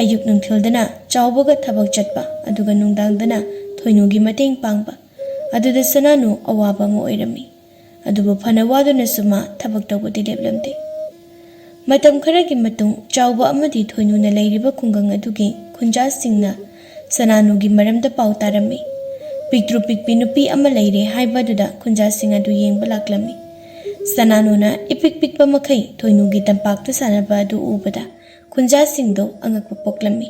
ꯑꯌꯨꯛ ꯅꯨꯡꯊꯤꯜꯗꯅ ꯆꯥꯎꯕꯒ ꯊꯕꯛ ꯆꯠꯄ, ꯑꯗꯨꯒ ꯅꯨꯡꯗꯥꯡꯗꯅ ꯊꯣꯏꯅꯨꯒꯤ ꯃꯇꯦꯡ ꯄꯥꯡꯕ꯫ ꯑꯗꯨꯗ ꯁꯅꯥꯅꯨ ꯑꯋꯥꯕ ꯑꯃ ꯑꯣꯏꯔꯝꯃꯤ꯫ ꯑꯗꯨꯕꯨ ꯐꯅ ꯋꯥꯗꯨꯅꯁꯨ ꯃꯥ ꯊꯕꯛ ꯇꯧꯕꯗꯤ ꯂꯦꯞꯂꯝꯗꯦ꯫ ꯃꯇꯝ ꯈꯔꯒꯤ ꯃꯇꯨꯡ ꯆꯥꯎꯕ ꯑꯃꯗꯤ ꯊꯣꯏꯅꯨꯅ ꯂꯩꯔꯤꯕ ꯈꯨꯡꯒꯪ ꯑꯗꯨꯒꯤ ꯈꯨꯟꯖꯥꯁꯤꯡꯅ ꯁꯅꯥꯅꯨꯒꯤ ꯃꯔꯝꯗ ꯄꯥꯎ ꯇꯥꯔꯝꯃꯤ꯫ ꯄꯤꯛꯇ꯭ꯔꯨ ꯄꯤꯛꯄꯤ ꯅꯨꯄꯤ ꯑꯃ ꯂꯩꯔꯦ ꯍꯥꯏꯕ ꯑꯗꯨꯗ ꯈꯨꯟꯖꯥꯁꯤꯡ ꯑꯗꯨ ꯌꯦꯡꯕ ꯂꯥꯛꯂꯝꯃꯤ꯫ ꯁꯅꯥꯅꯨꯅ ꯏꯄꯤꯛ ꯄꯤꯛꯄ ꯃꯈꯩ ꯊꯣꯏꯅꯨꯒꯤ ꯇꯝꯄꯥꯛꯇ ꯁꯥꯟꯅꯕ ꯑꯗꯨ ꯎꯕꯗ ꯈꯨꯟꯖꯥꯁꯤꯡꯗꯣ ꯑꯉꯛꯄ ꯄꯣꯛꯂꯝꯃꯤ꯫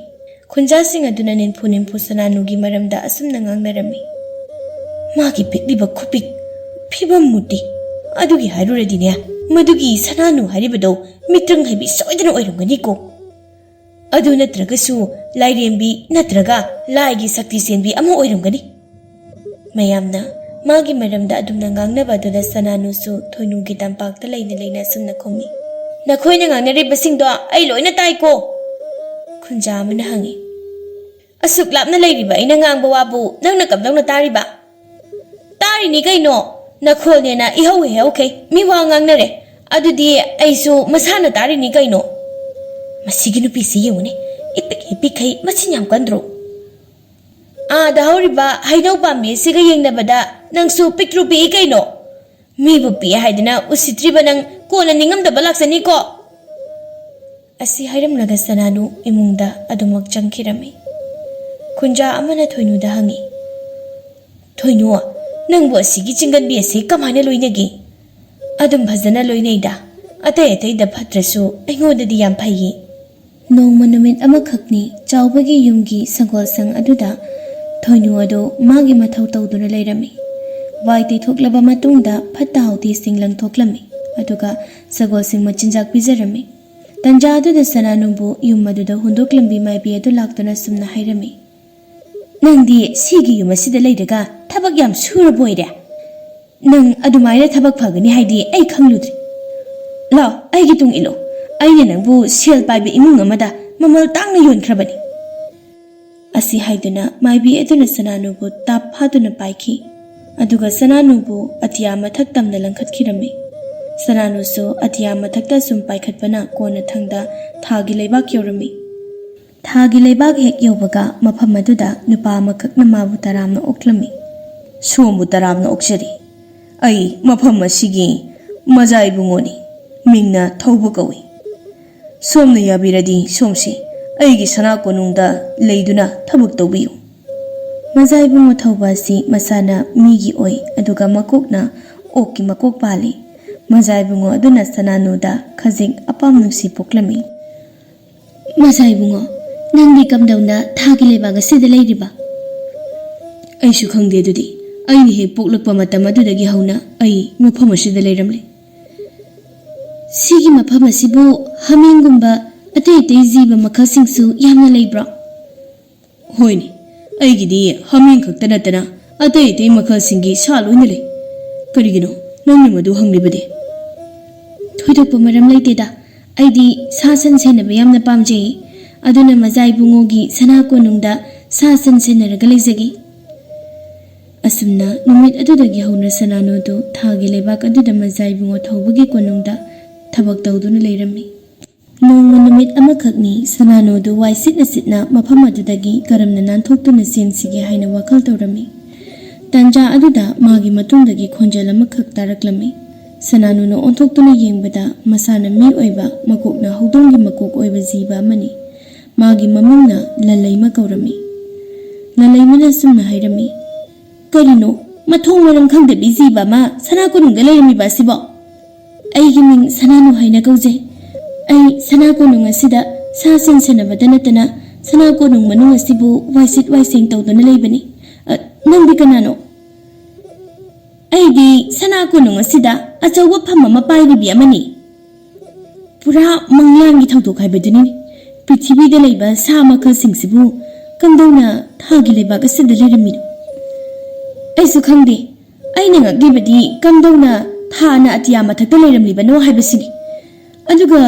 ꯈꯨꯟꯖꯥꯁꯤꯡ ꯑꯗꯨꯅ ꯅꯤꯟꯐꯨ ꯅꯤꯟꯐꯨ ꯁꯅꯥꯅꯨꯒꯤ ꯃꯔꯝꯗ ꯑꯁꯨꯝꯅ ꯉꯥꯡꯅꯔꯝꯃꯤ꯫ "ꯃꯥꯒꯤ ꯄꯤꯛꯂꯤꯕ ꯈꯨꯄꯤꯛ, ꯐꯤꯕꯝ ꯃꯨꯔꯇꯤ ꯑꯗꯨꯒꯤ ꯍꯥꯏꯔꯨꯔꯗꯤꯅꯦ, ꯃꯗꯨꯒꯤ ꯁꯅꯥꯅꯨ ꯍꯥꯏꯔꯤꯕꯗꯣ ꯃꯤꯇ꯭ꯔꯪ ꯍꯩꯕꯤ ꯁꯣꯏꯗꯅ ꯑꯣꯏꯔꯝꯒꯅꯤꯀꯣ꯫ ꯑꯗꯨ ꯅꯠꯇ꯭ꯔꯒꯁꯨ ꯂꯥꯏꯔꯦꯝꯕꯤ ꯅꯠꯇ꯭ꯔꯒ ꯂꯥꯏꯒꯤ ꯁꯛꯇꯤ ꯆꯦꯟꯕꯤ ꯑꯃ ꯑꯣꯏꯔꯝꯒꯅꯤ꯫" ꯃꯌꯥꯝꯅ ꯃꯥꯒꯤ ꯃꯔꯝꯗ ꯑꯗꯨꯝꯅ ꯉꯥꯡꯅꯕ ꯑꯗꯨꯗ ꯁꯅꯥꯅꯨꯁꯨ ꯊꯣꯏꯅꯨꯒꯤ ꯇꯝꯄꯥꯛꯇ ꯂꯩꯅ ꯂꯩꯅ ꯑꯁꯨꯝꯅ ꯈꯨꯝꯃꯤ꯫ "ꯅꯈꯣꯏꯅ ꯉꯥꯡꯅꯔꯤꯕꯁꯤꯡꯗꯣ ꯑꯩ ꯂꯣꯏꯅ ꯇꯥꯏꯀꯣ꯫" ꯈꯨꯟꯖꯥ ꯑꯃꯅ ꯍꯪꯉꯤ꯫ "ꯑꯁꯨꯛ ꯂꯥꯞꯅ ꯂꯩꯔꯤꯕ ꯑꯩꯅ ꯉꯥꯡꯕ ꯋꯥꯕꯨ ꯅꯪꯅ ꯀꯝꯗꯧꯅ ꯇꯥꯔꯤꯕ?" "ꯇꯥꯔꯤꯅꯤ ꯀꯩꯅꯣ, ꯅꯈꯣꯜꯅꯦꯅ ꯏꯍꯧ ꯍꯦꯍꯧꯈꯩ ꯃꯤ ꯋꯥ ꯉꯥꯡꯅꯔꯦ꯫ ꯑꯗꯨꯗꯤ ꯑꯩꯁꯨ ꯃꯁꯥꯅ ꯇꯥꯔꯤꯅꯤ ꯀꯩꯅꯣ꯫" "ꯃꯁꯤꯒꯤ ꯅꯨꯄꯤꯁꯤ ꯌꯦꯡꯉꯨꯅꯦ, ꯏꯄꯤꯛ ꯏꯄꯤꯛꯈꯩ ꯃꯆꯤꯟ ꯌꯥꯝ ꯀꯟꯗ꯭ꯔꯣ?" "ꯑꯥꯗ ꯍꯧꯔꯤꯕ ꯍꯩꯅꯧ ꯄꯥꯝꯕꯤ ꯑꯁꯤꯒ ꯌꯦꯡꯅꯕꯗ ꯅꯪꯁꯨ ꯄꯤꯛꯇ꯭ꯔꯨ ꯄꯤꯛꯏ ꯀꯩꯅꯣ꯫ ꯃꯤꯕꯨ ꯄꯤꯛꯑꯦ ꯍꯥꯏꯗꯅ ꯎꯁꯤꯠꯇ꯭ꯔꯤꯕ ꯅꯪ ꯀꯣꯟꯅ ꯅꯤꯡꯉꯝꯗꯕ ꯂꯥꯛꯆꯅꯤꯀꯣ꯫" ꯑꯁꯤ ꯍꯥꯏꯔꯝꯂꯒ ꯁꯅꯥꯅꯨ ꯏꯃꯨꯡꯗ ꯑꯗꯨꯃꯛ ꯆꯪꯈꯤꯔꯝꯃꯤ꯫ ꯈꯨꯟꯖꯥ ꯑꯃꯅ ꯊꯣꯏꯅꯨꯗ ꯍꯪꯉꯤ, "ꯊꯣꯏꯅꯨ, ꯅꯪꯕꯨ ꯑꯁꯤꯒꯤ ꯆꯤꯡꯒꯟꯕꯤ ꯑꯁꯤ ꯀꯃꯥꯏꯅ ꯂꯣꯏꯅꯒꯦ?" "ꯑꯗꯨꯝ ꯐꯖꯅ ꯂꯣꯏꯅꯩꯗ, ꯑꯇꯩ ꯑꯇꯩꯗ ꯐꯠꯇ꯭ꯔꯁꯨ ꯑꯩꯉꯣꯟꯗꯗꯤ ꯌꯥꯝ ꯐꯩꯌꯦ꯫" ꯅꯣꯡꯃ ꯅꯨꯃꯤꯠ ꯑꯃꯈꯛꯅꯤ ꯆꯥꯎꯕꯒꯤ ꯌꯨꯝꯒꯤ ꯁꯪꯒꯣꯜꯁꯪ ꯑꯗꯨꯗ ꯊꯣꯏꯅꯨ ꯑꯗꯨ ꯃꯥꯒꯤ ꯃꯊꯧ ꯇꯧꯗꯨꯅ ꯂꯩꯔꯝꯃꯤ꯫ ꯋꯥꯏ ꯇꯩꯊꯣꯛꯂꯕ ꯃꯇꯨꯡꯗ ꯐꯠꯇ ꯍꯥꯎꯊꯤꯁꯤꯡ ꯂꯪꯊꯣꯛꯂꯝꯃꯤ, ꯑꯗꯨꯒ ꯁꯒꯣꯜꯁꯤꯡ ꯃꯆꯤꯟꯖꯥꯛ ꯄꯤꯖꯔꯝꯃꯤ꯫ ꯇꯟꯖꯥ ꯑꯗꯨꯗ ꯁꯅꯥꯅꯨꯕꯨ ꯌꯨꯝ ꯑꯗꯨꯗ ꯍꯨꯟꯗꯣꯛꯂꯝꯕꯤ ꯃꯥꯏꯕꯤ ꯑꯗꯨ ꯂꯥꯛꯇꯨꯅ ꯁꯨꯝꯅ ꯍꯥꯏꯔꯝꯃꯤ, "ꯅꯪꯗꯤ ꯁꯤꯒꯤ ꯌꯨꯝ ꯑꯁꯤꯗ ꯂꯩꯔꯒ ꯊꯕꯛ ꯌꯥꯝ ꯁꯨꯔꯕ ꯑꯣꯏꯔꯦ꯫ ꯅꯪ ꯑꯗꯨꯃꯥꯏꯅ ꯊꯕꯛ ꯐꯒꯅꯤ ꯍꯥꯏꯗꯤ ꯑꯩ ꯈꯪꯂꯨꯗ꯭ꯔꯦ꯫ ꯂꯥꯎ, ꯑꯩꯒꯤ ꯇꯨꯡ ꯏꯜꯂꯨ꯫ ꯑꯩꯅ ꯅꯪꯕꯨ ꯁꯦꯜ ꯄꯥꯏꯕ ꯏꯃꯨꯡ ꯑꯃꯗ ꯃꯃꯜ ꯇꯥꯡꯅ ꯌꯣꯟꯈ꯭ꯔꯕꯅꯤ꯫" ꯑꯁꯤ ꯍꯥꯏꯗꯨꯅ ꯃꯥꯏꯕꯤ ꯑꯗꯨꯅ ꯁꯅꯥꯅꯨꯕꯨ ꯇꯥꯞ ꯐꯥꯗꯨꯅ ꯄꯥꯏꯈꯤ꯫ ꯑꯗꯨꯒ ꯁꯅꯥꯅꯨꯕꯨ ꯑꯇꯤꯌꯥ ꯃꯊꯛ ꯇꯝꯅ ꯂꯪꯈꯠꯈꯤꯔꯝꯃꯤ꯫ ꯁꯅꯥꯅꯨꯁꯨ ꯑꯇꯤꯌꯥ ꯃꯊꯛꯇ ꯁꯨꯝ ꯄꯥꯏꯈꯠꯄꯅ ꯀꯣꯟꯅꯊꯪꯗ ꯊꯥꯒꯤ ꯂꯩꯕꯥꯛ ꯌꯧꯔꯝꯃꯤ꯫ ꯊꯥꯒꯤ ꯂꯩꯕꯥꯛ ꯍꯦꯛ ꯌꯧꯕꯒ ꯃꯐꯝ ꯑꯗꯨꯗ ꯅꯨꯄꯥ ꯑꯃꯈꯛꯅ ꯃꯥꯕꯨ ꯇꯔꯥꯝꯅ ꯑꯣꯛꯂꯝꯃꯤ꯫ "ꯁꯣꯝꯕꯨ ꯇꯔꯥꯝꯅ ꯑꯣꯛꯆꯔꯤ꯫ ꯑꯩ ꯃꯐꯝ ꯑꯁꯤꯒꯤ ꯃꯖꯥ ꯏꯕꯨꯡꯉꯣꯅꯤ꯫ ꯃꯤꯡꯅ ꯊꯧꯕ ꯀꯧꯏ꯫ "ꯁꯣꯝꯅ ꯌꯥꯕꯤꯔꯗꯤ ꯁꯣꯝꯁꯤ ꯑꯩꯒꯤ ꯁꯅꯥ ꯀꯣꯅꯨꯡꯗ ꯂꯩꯗꯨꯅ ꯊꯕꯛ ꯇꯧꯕꯤꯌꯨ꯫" ꯃꯖꯥ ꯏꯕꯨꯡꯉꯣ ꯊꯧꯕ ꯑꯁꯤ ꯃꯁꯥꯅ ꯃꯤꯒꯤ ꯑꯣꯏ, ꯑꯗꯨꯒ ꯃꯀꯣꯛꯅ ꯑꯣꯛꯀꯤ ꯃꯀꯣꯛ ꯄꯥꯜꯂꯤ꯫ ꯃꯖꯥ ꯏꯕꯨꯡꯉꯣ ꯑꯗꯨꯅ ꯁꯅꯥꯅꯨꯗ ꯈꯖꯤꯛ ꯑꯄꯥꯝ ꯅꯨꯡꯁꯤ ꯄꯣꯛꯂꯝꯃꯤ꯫ "ꯃꯖꯥ ꯏꯕꯨꯡꯉꯣ, ꯅꯪꯗꯤ ꯀꯝꯗꯧꯅ ꯊꯥꯒꯤ ꯂꯩꯕꯥꯛ ꯑꯁꯤꯗ ꯂꯩꯔꯤꯕ?" "ꯑꯩꯁꯨ ꯈꯪꯗꯦ ꯑꯗꯨꯗꯤ꯫ ꯑꯩꯅ ꯍꯦꯛ ꯄꯣꯛꯂꯛꯄ ꯃꯇꯝ ꯑꯗꯨꯗꯒꯤ ꯍꯧꯅ ꯑꯩ ꯃꯐꯝ ꯑꯁꯤꯗ ꯂꯩꯔꯝꯂꯦ꯫" "ꯁꯤꯒꯤ ꯃꯐꯝ ꯑꯁꯤꯕꯨ ꯍꯥꯃꯦꯡꯒꯨꯝꯕ ꯑꯇꯩ ꯑꯇꯩ ꯖꯤꯕ ꯃꯈꯜꯁꯤꯡꯁꯨ ꯌꯥꯝꯅ ꯂꯩꯕ꯭ꯔꯣ?" "ꯍꯣꯏꯅꯦ, ꯑꯩꯒꯤꯗꯤ ꯍꯥꯃꯦꯡ ꯈꯛꯇ ꯅꯠꯇꯅ ꯑꯇꯩ ꯑꯇꯩ ꯃꯈꯜꯁꯤꯡꯒꯤ ꯁꯥ ꯂꯣꯏꯅ ꯂꯩ꯫ ꯀꯔꯤꯒꯤꯅꯣ ꯅꯪꯅ ꯃꯗꯨ ꯍꯪꯂꯤꯕꯗꯤ?" "ꯊꯣꯏꯗꯣꯛꯄ ꯃꯔꯝ ꯂꯩꯇꯦꯗ, ꯑꯩꯗꯤ ꯁꯥ ꯁꯟ ꯁꯦꯟꯅꯕ ꯌꯥꯝꯅ ꯄꯥꯝꯖꯩ, ꯑꯗꯨꯅ ꯃꯖꯥ ꯏꯕꯨꯡꯉꯣꯒꯤ ꯁꯅꯥ ꯀꯣꯅꯨꯡꯗ ꯁꯥ ꯁꯟ ꯁꯦꯟꯅꯔꯒ ꯂꯩꯖꯒꯦ꯫" ꯑꯁꯨꯝꯅ ꯅꯨꯃꯤꯠ ꯑꯗꯨꯗꯒꯤ ꯍꯧꯅ ꯁꯅꯥꯅꯨꯗꯨ ꯊꯥꯒꯤ ꯂꯩꯕꯥꯛ ꯑꯗꯨꯗ ꯃꯖꯥ ꯏꯕꯨꯡꯉꯣ ꯊꯧꯕꯒꯤ ꯀꯣꯅꯨꯡꯗ ꯊꯕꯛ ꯇꯧꯗꯨꯅ ꯂꯩꯔꯝꯃꯤ꯫ ꯅꯣꯡꯃ ꯅꯨꯃꯤꯠ ꯑꯃꯈꯛꯅꯤ ꯁꯅꯥꯅꯨꯗꯨ ꯋꯥꯏ ꯁꯤꯠꯅ ꯁꯤꯠꯅ ꯃꯐꯝ ꯑꯗꯨꯗꯒꯤ ꯀꯔꯝꯅ ꯅꯥꯟꯊꯣꯛꯇꯨꯅ ꯆꯦꯟꯁꯤꯒꯦ ꯍꯥꯏꯅ ꯋꯥꯈꯜ ꯇꯧꯔꯝꯃꯤ꯫ ꯇꯟꯖꯥ ꯑꯗꯨꯗ ꯃꯥꯒꯤ ꯃꯇꯨꯡꯗꯒꯤ ꯈꯣꯟꯖꯦꯜ ꯑꯃꯈꯛ ꯇꯥꯔꯛꯂꯝꯃꯤ꯫ ꯁꯅꯥꯅꯨꯅ ꯑꯣꯟꯊꯣꯛꯇꯨꯅ ꯌꯦꯡꯕꯗ ꯃꯁꯥꯅ ꯃꯤ ꯑꯣꯏꯕ, ꯃꯀꯣꯛꯅ ꯍꯧꯗꯣꯡꯒꯤ ꯃꯀꯣꯛ ꯑꯣꯏꯕ ꯖꯤꯕ ꯑꯃꯅꯤ꯫ ꯃꯥꯒꯤ ꯃꯃꯤꯡꯅ ꯂꯜꯂꯩꯃ ꯀꯧꯔꯝꯃꯤ꯫ ꯂꯜꯂꯩꯃꯅ ꯑꯁꯨꯝꯅ ꯍꯥꯏꯔꯝꯃꯤ, "ꯀꯔꯤꯅꯣ, ꯃꯊꯣꯡ ꯃꯔꯝ ꯈꯪꯗꯕꯤ ꯖꯤꯕ ꯑꯃ ꯁꯅꯥ ꯀꯣꯅꯨꯡꯗ ꯂꯩꯔꯝꯃꯤꯕ ꯑꯁꯤꯕꯣ?" "ꯑꯩꯒꯤ ꯃꯤꯡ ꯁꯅꯥꯅꯨ ꯍꯥꯏꯅ ꯀꯧꯖꯩ꯫ ꯑꯩ ꯁꯅꯥ ꯀꯣꯅꯨꯡ ꯑꯁꯤꯗ ꯁꯥ ꯁꯟ ꯁꯦꯟꯅꯕꯇ ꯅꯠꯇꯅ ꯁꯅꯥ ꯀꯣꯅꯨꯡ ꯃꯅꯨꯡ ꯑꯁꯤꯕꯨ ꯋꯥꯏꯁꯤꯠ ꯋꯥꯏꯁꯦꯡ ꯇꯧꯗꯨꯅ ꯂꯩꯕꯅꯤ꯫ ꯑ, ꯅꯪꯗꯤ ꯀꯅꯥꯅꯣ?" "ꯑꯩꯗꯤ ꯁꯅꯥ ꯀꯣꯅꯨꯡ ꯑꯁꯤꯗ ꯑꯆꯧꯕ ꯐꯝ ꯑꯃ ꯄꯥꯏꯔꯤꯕꯤ ꯑꯃꯅꯤ꯫" ꯄꯨꯔꯥ ꯃꯪꯂꯥꯟꯒꯤ ꯊꯧꯗꯣꯛ ꯍꯥꯏꯕꯗꯨꯅꯤ꯫ ꯄ꯭ꯔꯤꯊꯤꯕꯤꯗ ꯂꯩꯕ ꯁꯥ ꯃꯈꯜꯁꯤꯡꯁꯤꯕꯨ ꯀꯝꯗꯧꯅ ꯊꯥꯒꯤ ꯂꯩꯕꯥꯛ ꯑꯁꯤꯗ ꯂꯩꯔꯝꯃꯤꯅꯣ? ꯑꯩꯁꯨ ꯈꯪꯗꯦ꯫ ꯑꯩꯅ ꯉꯛꯂꯤꯕꯗꯤ ꯀꯝꯗꯧꯅ ꯊꯥꯅ ꯑꯇꯤꯌꯥ ꯃꯊꯛꯇ ꯂꯩꯔꯝꯂꯤꯕꯅꯣ ꯍꯥꯏꯕꯁꯤꯅꯤ꯫ ꯑꯗꯨꯒ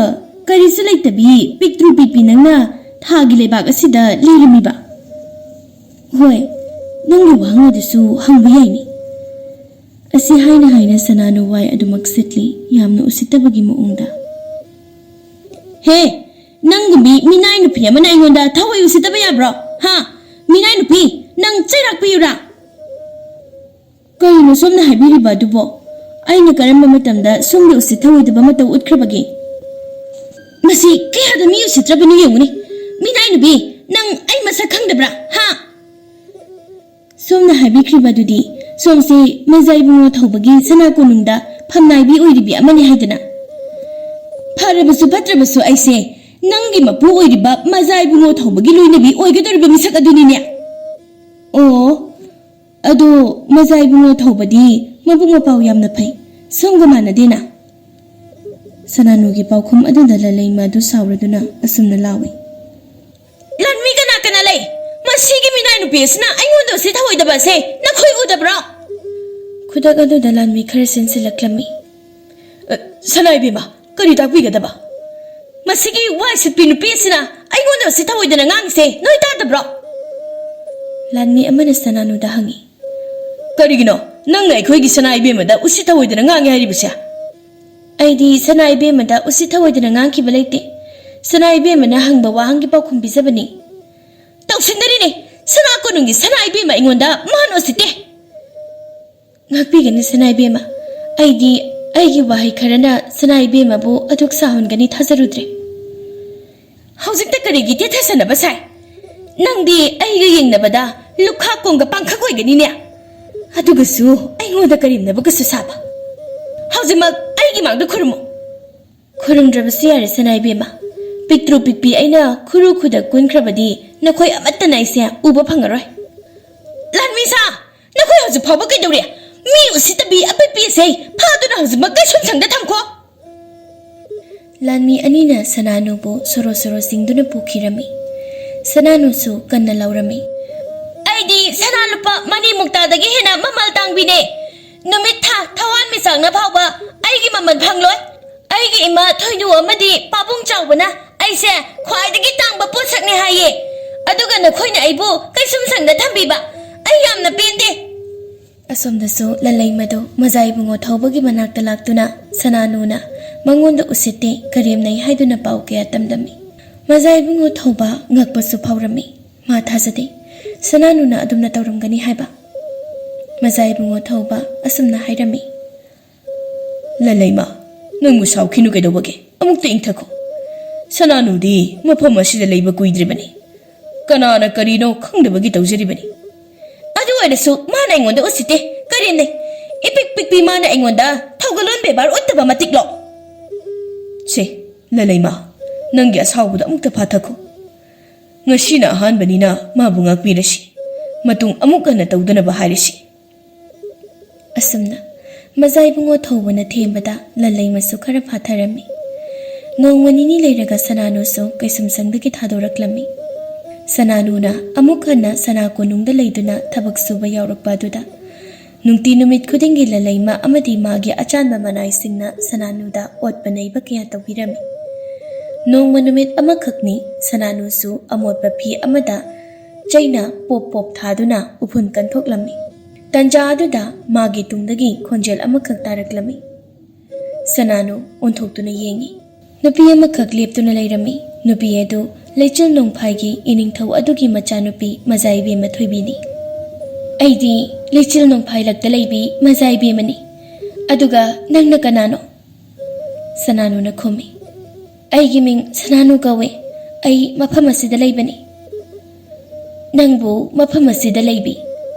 ꯀꯔꯤꯁꯨ ꯂꯩꯇꯕꯤ ꯄꯤꯛꯇ꯭ꯔꯨ ꯄꯤꯛꯄꯤ ꯅꯪꯅ ꯊꯥꯒꯤ ꯂꯩꯕꯥꯛ ꯑꯁꯤꯗ ꯂꯩꯔꯝꯃꯤꯕ? ꯍꯣꯏ, ꯅꯪꯒꯤ ꯋꯥꯍꯪ ꯑꯗꯨꯁꯨ ꯍꯪꯕ ꯌꯥꯏꯅꯤ꯫ ꯑꯁꯤ ꯍꯥꯏꯅ ꯍꯥꯏꯅ ꯁꯅꯥꯅꯨ ꯋꯥꯏ ꯑꯗꯨꯃꯛ ꯁꯤꯠꯂꯤ, ꯌꯥꯝꯅ ꯎꯁꯤꯠꯇꯕꯒꯤ ꯃꯑꯣꯡꯗ꯫ "ꯍꯦ, ꯅꯪꯒꯨꯝꯕꯤ ꯃꯤꯅꯥꯏ ꯅꯨꯄꯤ ꯑꯃꯅ ꯑꯩꯉꯣꯟꯗ ꯊꯋꯥꯏ ꯎꯁꯤꯠꯇꯕ ꯌꯥꯕ꯭ꯔꯣ? ꯍꯥ? ꯃꯤꯅꯥꯏ ꯅꯨꯄꯤ, ꯅꯪ ꯆꯩꯔꯥꯛ ꯄꯤꯌꯨꯔꯥ?" "ꯀꯔꯤꯅꯣ ꯁꯣꯝꯅ ꯍꯥꯏꯕꯤꯔꯤꯕ ꯑꯗꯨꯕꯣ? ꯑꯩꯅ ꯀꯔꯝꯕ ꯃꯇꯝꯗ ꯁꯣꯝꯗ ꯎꯁꯤꯠ ꯊꯑꯣꯏꯗꯕ ꯃꯇꯧ ꯎꯠꯈ꯭ꯔꯕꯒꯦ?" ꯃꯁꯤ ꯀꯌꯥꯗ ꯃꯤ ꯎꯁꯤꯠꯇ꯭ꯔꯕꯅꯣ ꯌꯦꯡꯉꯨꯅꯦ꯫ ꯃꯤꯅꯥꯏ ꯅꯨꯄꯤ, ꯅꯪ ꯑꯩ ꯃꯁꯛ ꯈꯪꯗꯕ꯭ꯔꯥ? ꯍꯥ? ꯁꯣꯝꯅ ꯍꯥꯏꯕꯤꯈ꯭ꯔꯤꯕ ꯑꯗꯨꯗꯤ, ꯁꯣꯝꯁꯦ ꯃꯖꯥ ꯏꯕꯨꯡꯉꯣ ꯊꯧꯕꯒꯤ ꯁꯅꯥ ꯀꯣꯅꯨꯡꯗ ꯐꯝꯅꯥꯏꯕꯤ ꯑꯣꯏꯔꯤꯕꯤ ꯑꯃꯅꯤ ꯍꯥꯏꯗꯅ꯫ ꯐꯔꯕꯁꯨ ꯐꯠꯇ꯭ꯔꯕꯁꯨ ꯑꯩꯁꯦ ꯅꯪꯒꯤ ꯃꯄꯨ ꯑꯣꯏꯔꯤꯕ ꯃꯖꯥ ꯏꯕꯨꯡꯉꯣ ꯊꯧꯕꯒꯤ ꯂꯣꯏꯅꯕꯤ ꯑꯣꯏꯒꯗꯧꯔꯤꯕ ꯃꯤꯁꯛ ꯑꯗꯨꯅꯤꯅꯦ꯫ ꯑꯣ, ꯑꯗꯣ ꯃꯖꯥ ꯏꯕꯨꯡꯉꯣ ꯊꯧꯕꯗꯤ ꯃꯕꯨꯛ ꯃꯄꯥꯎ ꯌꯥꯝꯅ ꯐꯩ, ꯁꯣꯝꯒ ꯃꯥꯟꯅꯗꯦꯅ꯫ ꯁꯅꯥꯅꯨꯒꯤ ꯄꯥꯎꯈꯨꯝ ꯑꯗꯨꯗ ꯂꯂꯩꯃ ꯑꯗꯨ ꯁꯥꯎꯔꯗꯨꯅ ꯑꯁꯨꯝꯅ ꯂꯥꯎꯏ꯫ ꯂꯥꯟꯃꯤ ꯀꯅꯥ ꯀꯅꯥ ꯂꯩ? ꯃꯁꯤꯒꯤ ꯃꯤꯅꯥꯏ ꯅꯨꯄꯤ ꯑꯁꯤꯅ ꯑꯩꯉꯣꯟꯗ ꯎꯁꯤꯠ ꯊꯑꯣꯏꯗꯕ ꯑꯁꯦ ꯅꯈꯣꯏ ꯎꯗꯕ꯭ꯔꯣ? ꯈꯨꯗꯛ ꯑꯗꯨꯗ ꯂꯥꯟꯃꯤ ꯈꯔ ꯆꯦꯟꯁꯤꯜꯂꯛꯂꯝꯃꯤ꯫ "ꯑ, ꯁꯅꯥ ꯏꯕꯦꯝꯃ, ꯀꯔꯤ ꯇꯥꯛꯄꯤꯒꯗꯕ? ꯃꯁꯤꯒꯤ ꯋꯥꯏ ꯁꯤꯠꯄꯤ ꯅꯨꯄꯤ ꯑꯁꯤꯅ ꯑꯩꯉꯣꯟꯗ ꯎꯁꯤꯠ ꯊꯑꯣꯏꯗꯅ ꯉꯥꯡꯉꯤꯁꯦ ꯅꯣꯏ ꯇꯥꯗꯕ꯭ꯔꯣ?" ꯂꯥꯟꯃꯤ ꯑꯃꯅ ꯁꯅꯥꯅꯨꯗ ꯍꯪꯉꯤ꯫ "ꯀꯔꯤꯒꯤꯅꯣ ꯅꯪꯅ ꯑꯩꯈꯣꯏꯒꯤ ꯁꯅꯥ ꯏꯕꯦꯝꯃꯗ ꯎꯁꯤꯠ ꯊꯑꯣꯏꯗꯅ ꯉꯥꯡꯉꯤ ꯍꯥꯏꯔꯤꯕꯁꯦ?" "ꯑꯩꯗꯤ ꯁꯅꯥ ꯏꯕꯦꯝꯃꯗ ꯎꯁꯤꯠ ꯊꯑꯣꯏꯗꯅ ꯉꯥꯡꯈꯤꯕ ꯂꯩꯇꯦ꯫ ꯁꯅꯥ ꯏꯕꯦꯝꯃꯅ ꯍꯪꯕ ꯋꯥꯍꯪꯒꯤ ꯄꯥꯎꯈꯨꯝ ꯄꯤꯖꯕꯅꯤ꯫" "ꯇꯧꯁꯤꯟꯅꯔꯤꯅꯦ꯫ ꯁꯅꯥ ꯀꯣꯅꯨꯡꯒꯤ ꯁꯅꯥ ꯏꯕꯦꯝꯃ ꯑꯩꯉꯣꯟꯗ ꯃꯥꯅ ꯎꯁꯤꯠꯇꯦ꯫" "ꯉꯥꯛꯄꯤꯒꯅꯤ ꯁꯅꯥ ꯏꯕꯦꯝꯃ꯫ ꯑꯩꯗꯤ ꯑꯩꯒꯤ ꯋꯥꯍꯩ ꯈꯔꯅ ꯁꯅꯥ ꯏꯕꯦꯝꯃꯕꯨ ꯑꯗꯨꯛ ꯁꯥꯎꯍꯟꯒꯅꯤ ꯊꯥꯖꯔꯨꯗ꯭ꯔꯦ꯫" "ꯍꯧꯖꯤꯛꯇ ꯀꯔꯤꯒꯤ ꯇꯦꯊꯁꯟꯅꯕ ꯁꯥꯏ? ꯅꯪꯗꯤ ꯑꯩꯒ ꯌꯦꯡꯅꯕꯗ ꯂꯨꯈꯥ ꯀꯣꯡꯒ ꯄꯥꯡꯈꯛ ꯑꯣꯏꯒꯅꯤꯅꯦ꯫ ꯑꯗꯨꯒꯁꯨ ꯑꯩꯉꯣꯟꯗ ꯀꯔꯦꯝꯅꯕꯒꯁꯨ ꯁꯥꯕ꯫ ꯍꯧꯖꯤꯛꯃꯛ ꯑꯩꯒꯤ ꯃꯥꯡꯗ ꯈꯨꯔꯨꯝꯃꯨ꯫" "ꯈꯨꯔꯨꯝꯗ꯭ꯔꯕꯁꯨ ꯌꯥꯔꯦ ꯁꯅꯥ ꯏꯕꯦꯝꯃ꯫ ꯄꯤꯛꯇ꯭ꯔꯨ ꯄꯤꯛꯄꯤ ꯑꯩꯅ ꯈꯨꯔꯨ ꯈꯨꯗ ꯀꯨꯟꯈ꯭ꯔꯕꯗꯤ ꯅꯈꯣꯏ ꯑꯃꯠꯇꯅ ꯑꯩꯁꯦ ꯎꯕ ꯐꯪꯉꯔꯣꯏ꯫" "ꯂꯥꯟꯃꯤꯁꯥ, ꯅꯈꯣꯏ ꯍꯧꯖꯤꯛ ꯐꯥꯎꯕ ꯀꯩꯗꯧꯔꯤ? ꯃꯤ ꯎꯁꯤꯠꯇꯕꯤ ꯑꯄꯤꯛꯄꯤ ꯑꯁꯦ ꯐꯥꯗꯨꯅ ꯍꯧꯖꯤꯛꯃꯛ ꯀꯩꯁꯨꯝꯁꯪꯗ ꯊꯝꯈꯣ꯫" ꯂꯥꯟꯃꯤ ꯑꯅꯤꯅ ꯁꯅꯥꯅꯨꯕꯨ ꯁꯣꯔꯣ ꯁꯣꯔꯣ ꯆꯤꯡꯗꯨꯅ ꯄꯨꯈꯤꯔꯝꯃꯤ꯫ ꯁꯅꯥꯅꯨꯁꯨ ꯀꯟꯅ ꯂꯥꯎꯔꯝꯃꯤ꯫ "ꯑꯩꯗꯤ ꯁꯅꯥ ꯂꯨꯄꯥ ꯃꯅꯤ ꯃꯨꯛꯇꯥꯗꯒꯤ ꯍꯦꯟꯅ ꯃꯃꯜ ꯇꯥꯡꯕꯤꯅꯦ꯫ ꯅꯨꯃꯤꯠ ꯊꯥ ꯊꯋꯥꯟꯃꯤꯆꯥꯛꯅ ꯐꯥꯎꯕ ꯑꯩꯒꯤ ꯃꯃꯜ ꯐꯪꯂꯣꯏ꯫ ꯑꯩꯒꯤ ꯏꯃꯥ ꯊꯣꯏꯅꯨ ꯑꯃꯗꯤ ꯄꯥꯕꯨꯡ ꯆꯥꯎꯕꯅ ꯑꯩꯁꯦ ꯈ꯭ꯋꯥꯏꯗꯒꯤ ꯇꯥꯡꯕ ꯄꯣꯠꯁꯛꯅꯦ ꯍꯥꯏꯌꯦ꯫ ꯑꯗꯨꯒ ꯅꯈꯣꯏꯅ ꯑꯩꯕꯨ ꯀꯩꯁꯨꯝꯁꯪꯗ ꯊꯝꯕꯤꯕ꯫ ꯑꯩ ꯌꯥꯝꯅ ꯄꯦꯟꯗꯦ꯫" ꯑꯁꯣꯝꯗꯁꯨ ꯂꯜꯂꯩꯃꯗꯨ ꯃꯖꯥ ꯏꯕꯨꯡꯉꯣ ꯊꯧꯕꯒꯤ ꯃꯅꯥꯛꯇ ꯂꯥꯛꯇꯨꯅ ꯁꯅꯥꯅꯨꯅ ꯃꯉꯣꯟꯗ ꯎꯁꯤꯠꯇꯦ, ꯀꯔꯦꯝꯅꯩ ꯍꯥꯏꯗꯨꯅ ꯄꯥꯎ ꯀꯌꯥ ꯇꯝꯂꯝꯃꯤ꯫ ꯃꯖꯥ ꯏꯕꯨꯡꯉꯣ ꯊꯧꯕ ꯉꯛꯄꯁꯨ ꯐꯥꯎꯔꯝꯃꯤ꯫ ꯃꯥ ꯊꯥꯖꯗꯦ꯫ ꯁꯅꯥꯅꯨꯅ ꯑꯗꯨꯝꯅ ꯇꯧꯔꯝꯒꯅꯤ ꯍꯥꯏꯕ꯫ ꯃꯖꯥ ꯏꯕꯨꯡꯉꯣ ꯊꯧꯕ ꯑꯁꯨꯝꯅ ꯍꯥꯏꯔꯝꯃꯤ꯫ "ꯂꯜꯂꯩꯃ, ꯅꯪꯕꯨ ꯁꯥꯎꯈꯤꯅꯨ ꯀꯩꯗꯧꯕꯒꯦ? ꯑꯃꯨꯛꯇ ꯏꯪꯊꯈꯣ꯫ "ꯁꯅꯥꯅꯨꯗꯤ ꯃꯐꯝ ꯑꯁꯤꯗ ꯂꯩꯕ ꯀꯨꯏꯗ꯭ꯔꯤꯕꯅꯤ꯫ ꯀꯅꯥꯅ ꯀꯔꯤꯅꯣ ꯈꯪꯗꯕꯒꯤ ꯇꯧꯖꯔꯤꯕꯅꯤ꯫ ꯑꯗꯨ ꯑꯣꯏꯔꯁꯨ ꯃꯥꯅ ꯑꯩꯉꯣꯟꯗ ꯎꯁꯤꯠꯇꯦ꯫ ꯀꯔꯦꯝꯅꯩ꯫ ꯏꯄꯤꯛ ꯄꯤꯛꯄꯤ ꯃꯥꯅ ꯑꯩꯉꯣꯟꯗ ꯊꯧꯒꯜꯂꯣꯟ ꯕꯦꯕꯥꯔ ꯎꯠꯇꯕ ꯃꯇꯤꯛꯂꯣ?" "ꯁꯦ, ꯂꯂꯩꯃ, ꯅꯪꯒꯤ ꯑꯁꯥꯎꯕꯗꯣ ꯑꯃꯨꯛꯇ ꯐꯥꯊꯈꯣ꯫ ꯉꯁꯤꯅ ꯑꯍꯥꯟꯕꯅꯤꯅ ꯃꯥꯕꯨ ꯉꯥꯛꯄꯤꯔꯁꯤ꯫ ꯃꯇꯨꯡ ꯑꯃꯨꯛ ꯍꯟꯅ ꯇꯧꯗꯅꯕ ꯍꯥꯏꯔꯁꯤ꯫" ꯑꯁꯨꯝꯅ ꯃꯖꯥ ꯏꯕꯨꯡꯉꯣ ꯊꯧꯕꯅ ꯊꯦꯝꯕꯗ ꯂꯜꯂꯩꯃꯁꯨ ꯈꯔ ꯐꯥꯊꯔꯝꯃꯤ꯫ ꯅꯣꯡꯃ ꯅꯤꯅꯤ ꯂꯩꯔꯒ ꯁꯅꯥꯅꯨꯁꯨ ꯀꯩꯁꯨꯝꯁꯪꯗꯒꯤ ꯊꯥꯗꯣꯔꯛꯂꯝꯃꯤ꯫ ꯁꯅꯥꯅꯨꯅ ꯑꯃꯨꯛ ꯍꯟꯅ ꯁꯅꯥ ꯀꯣꯅꯨꯡꯗ ꯂꯩꯗꯨꯅ ꯊꯕꯛ ꯁꯨꯕ ꯌꯥꯎꯔꯛꯄ ꯑꯗꯨꯗ ꯅꯨꯡꯇꯤ ꯅꯨꯃꯤꯠ ꯈꯨꯗꯤꯡꯒꯤ ꯂꯜꯂꯩꯃ ꯑꯃꯗꯤ ꯃꯥꯒꯤ ꯑꯆꯥꯟꯕ ꯃꯅꯥꯏꯁꯤꯡꯅ ꯁꯅꯥꯅꯨꯗ ꯑꯣꯠꯄ ꯅꯩꯕ ꯀꯌꯥ ꯇꯧꯕꯤꯔꯝꯃꯤ꯫ ꯅꯣꯡꯃ ꯅꯨꯃꯤꯠ ꯑꯃꯈꯛꯅꯤ ꯁꯅꯥꯅꯨꯁꯨ ꯑꯃꯣꯠꯄ ꯐꯤ ꯑꯃꯗ ꯆꯩꯅ ꯄꯣꯞ ꯄꯣꯞ ꯊꯥꯗꯨꯅ ꯎꯐꯨꯟ ꯀꯟꯊꯣꯛꯂꯝꯃꯤ꯫ ꯇꯟꯖꯥ ꯑꯗꯨꯗ ꯃꯥꯒꯤ ꯇꯨꯡꯗꯒꯤ ꯈꯣꯟꯖꯦꯜ ꯑꯃꯈꯛ ꯇꯥꯔꯛꯂꯝꯃꯤ꯫ ꯁꯅꯥꯅꯨ ꯑꯣꯟꯊꯣꯛꯇꯨꯅ ꯌꯦꯡꯉꯤ꯫ ꯅꯨꯄꯤ ꯑꯃꯈꯛ ꯂꯦꯞꯇꯨꯅ ꯂꯩꯔꯝꯃꯤ꯫ ꯅꯨꯄꯤ ꯑꯗꯨ ꯂꯩꯆꯤꯜ ꯅꯣꯡꯐꯥꯏꯒꯤ ꯏꯅꯤꯡꯊꯧ ꯑꯗꯨꯒꯤ ꯃꯆꯥꯅꯨꯄꯤ ꯃꯖꯥ ꯏꯕꯦꯝꯃ ꯊꯣꯏꯕꯤꯅꯤ꯫ "ꯑꯩꯗꯤ ꯂꯩꯆꯤꯜ ꯅꯣꯡꯐꯥꯏ ꯂꯛꯇ ꯂꯩꯕꯤ ꯃꯖꯥ ꯏꯕꯦꯝꯃꯅꯤ꯫ ꯑꯗꯨꯒ ꯅꯪꯅ ꯀꯅꯥꯅꯣ?" ꯁꯅꯥꯅꯨꯅ ꯈꯨꯝꯃꯤ꯫ "ꯑꯩꯒꯤ ꯃꯤꯡ ꯁꯅꯥꯅꯨ ꯀꯧꯏ꯫ ꯑꯩ ꯃꯐꯝ ꯑꯁꯤꯗ ꯂꯩꯕꯅꯤ꯫" "ꯅꯪꯕꯨ ꯃꯐꯝ ꯑꯁꯤꯗ ꯂꯩꯕꯤ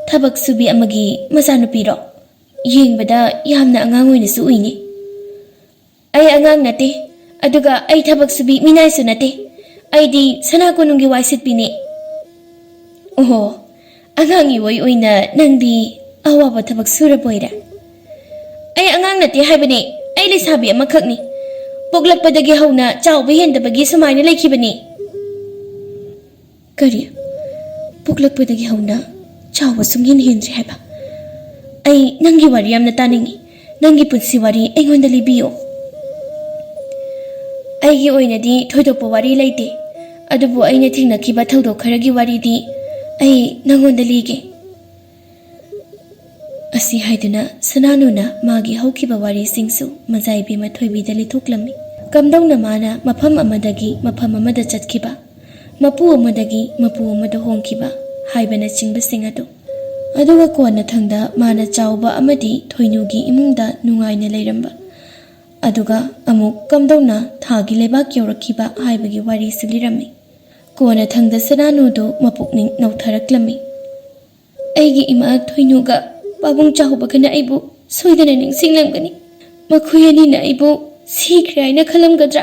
ꯊꯕꯛ ꯁꯨꯕꯤ ꯑꯃꯒꯤ ꯃꯆꯥꯅꯨꯄꯤꯔꯣ? ꯌꯦꯡꯕꯗ ꯌꯥꯝꯅ ꯑꯉꯥꯡ ꯑꯣꯏꯅꯁꯨ ꯎꯏꯅꯦ꯫" "ꯑꯩ ꯑꯉꯥꯡ ꯅꯠꯇꯦ, ꯑꯗꯨꯒ ꯑꯩ ꯊꯕꯛ ꯁꯨꯕꯤ ꯃꯤꯅꯥꯏꯁꯨ ꯅꯠꯇꯦ꯫ ꯑꯩꯗꯤ ꯁꯅꯥ ꯀꯣꯅꯨꯡꯒꯤ ꯋꯥꯏ ꯁꯤꯠꯄꯤꯅꯦ꯫" "ꯑꯣꯍꯣ, ꯑꯉꯥꯡ ꯏꯑꯣꯏ ꯑꯣꯏꯅ ꯅꯪꯗꯤ ꯑꯋꯥꯕ ꯊꯕꯛ ꯁꯨꯔꯕꯣꯏꯔꯦ?" "ꯑꯩ ꯑꯉꯥꯡ ꯅꯠꯇꯦ ꯍꯥꯏꯕꯅꯦ, ꯑꯩ ꯂꯩꯁꯥꯕꯤ ꯑꯃꯈꯛꯅꯤ꯫ ꯄꯣꯛꯂꯛꯄꯗꯒꯤ ꯍꯧꯅ ꯆꯥꯎꯕ ꯍꯦꯟꯗꯕꯒꯤ ꯁꯨꯃꯥꯏꯅ ꯂꯩꯈꯤꯕꯅꯤ꯫" "ꯀꯔꯤ? ꯄꯣꯛꯂꯛꯄꯗꯒꯤ ꯍꯧꯅ ꯆꯥꯎꯕ ꯁꯨꯡꯍꯦꯟ ꯍꯦꯟꯗ꯭ꯔꯤ ꯍꯥꯏꯕ? ꯑꯩ ꯅꯪꯒꯤ ꯋꯥꯔꯤ ꯌꯥꯝꯅ ꯇꯥꯅꯤꯡꯉꯤ꯫ ꯅꯪꯒꯤ ꯄꯨꯟꯁꯤ ꯋꯥꯔꯤ ꯑꯩꯉꯣꯟꯗ ꯂꯤꯕꯤꯌꯨ꯫" "ꯑꯩꯒꯤ ꯑꯣꯏꯅꯗꯤ ꯊꯣꯏꯗꯣꯛꯄ ꯋꯥꯔꯤ ꯂꯩꯇꯦ, ꯑꯗꯨꯕꯨ ꯑꯩꯅ ꯊꯦꯡꯅꯈꯤꯕ ꯊꯧꯗꯣꯛ ꯈꯔꯒꯤ ꯋꯥꯔꯤꯗꯤ ꯑꯩ ꯅꯪꯉꯣꯟꯗ ꯂꯤꯒꯦ꯫" ꯑꯁꯤ ꯍꯥꯏꯗꯨꯅ ꯁꯅꯥꯅꯨꯅ ꯃꯥꯒꯤ ꯍꯧꯈꯤꯕ ꯋꯥꯔꯤꯁꯤꯡꯁꯨ ꯃꯖꯥ ꯏꯕꯦꯝꯃ ꯊꯣꯏꯕꯤꯗ ꯂꯤꯊꯣꯛꯂꯝꯃꯤ꯫ ꯀꯝꯗꯧꯅ ꯃꯥꯅ ꯃꯐꯝ ꯑꯃꯗꯒꯤ ꯃꯐꯝ ꯑꯃꯗ ꯆꯠꯈꯤꯕ, ꯃꯄꯨ ꯑꯃꯗꯒꯤ ꯃꯄꯨ ꯑꯃꯗ ꯍꯣꯡꯈꯤꯕ ꯍꯥꯏꯕꯅꯆꯤꯡꯕꯁꯤꯡ ꯑꯗꯨ꯫ ꯑꯗꯨꯒ ꯀꯣꯟꯅꯊꯪꯗ ꯃꯥꯅ ꯆꯥꯎꯕ ꯑꯃꯗꯤ ꯊꯣꯏꯅꯨꯒꯤ ꯏꯃꯨꯡꯗ ꯅꯨꯡꯉꯥꯏꯅ ꯂꯩꯔꯝꯕ꯫ ꯑꯗꯨꯒ ꯑꯃꯨꯛ ꯀꯝꯗꯧꯅ ꯊꯥꯒꯤ ꯂꯩꯕꯥꯛ ꯌꯧꯔꯛꯈꯤꯕ ꯍꯥꯏꯕꯒꯤ ꯋꯥꯔꯤꯁꯨ ꯂꯤꯔꯝꯃꯤ꯫ ꯀꯣꯟꯅꯊꯪꯗ ꯁꯅꯥꯅꯨꯗꯨ ꯃꯄꯨꯛꯅꯤꯡ ꯅꯧꯊꯔꯛꯂꯝꯃꯤ꯫ "ꯑꯩꯒꯤ ꯏꯃꯥ ꯊꯣꯏꯅꯨꯒ ꯄꯥꯕꯨꯡ ꯆꯥꯎꯕꯒꯅ ꯑꯩꯕꯨ ꯁꯣꯏꯗꯅ ꯅꯤꯡꯁꯤꯡꯂꯝꯒꯅꯤ꯫ ꯃꯈꯣꯏ ꯑꯅꯤꯅ ꯑꯩꯕꯨ ꯁꯤꯈ꯭ꯔꯦ ꯍꯥꯏꯅ ꯈꯜꯂꯝꯒꯗ꯭ꯔꯥ?"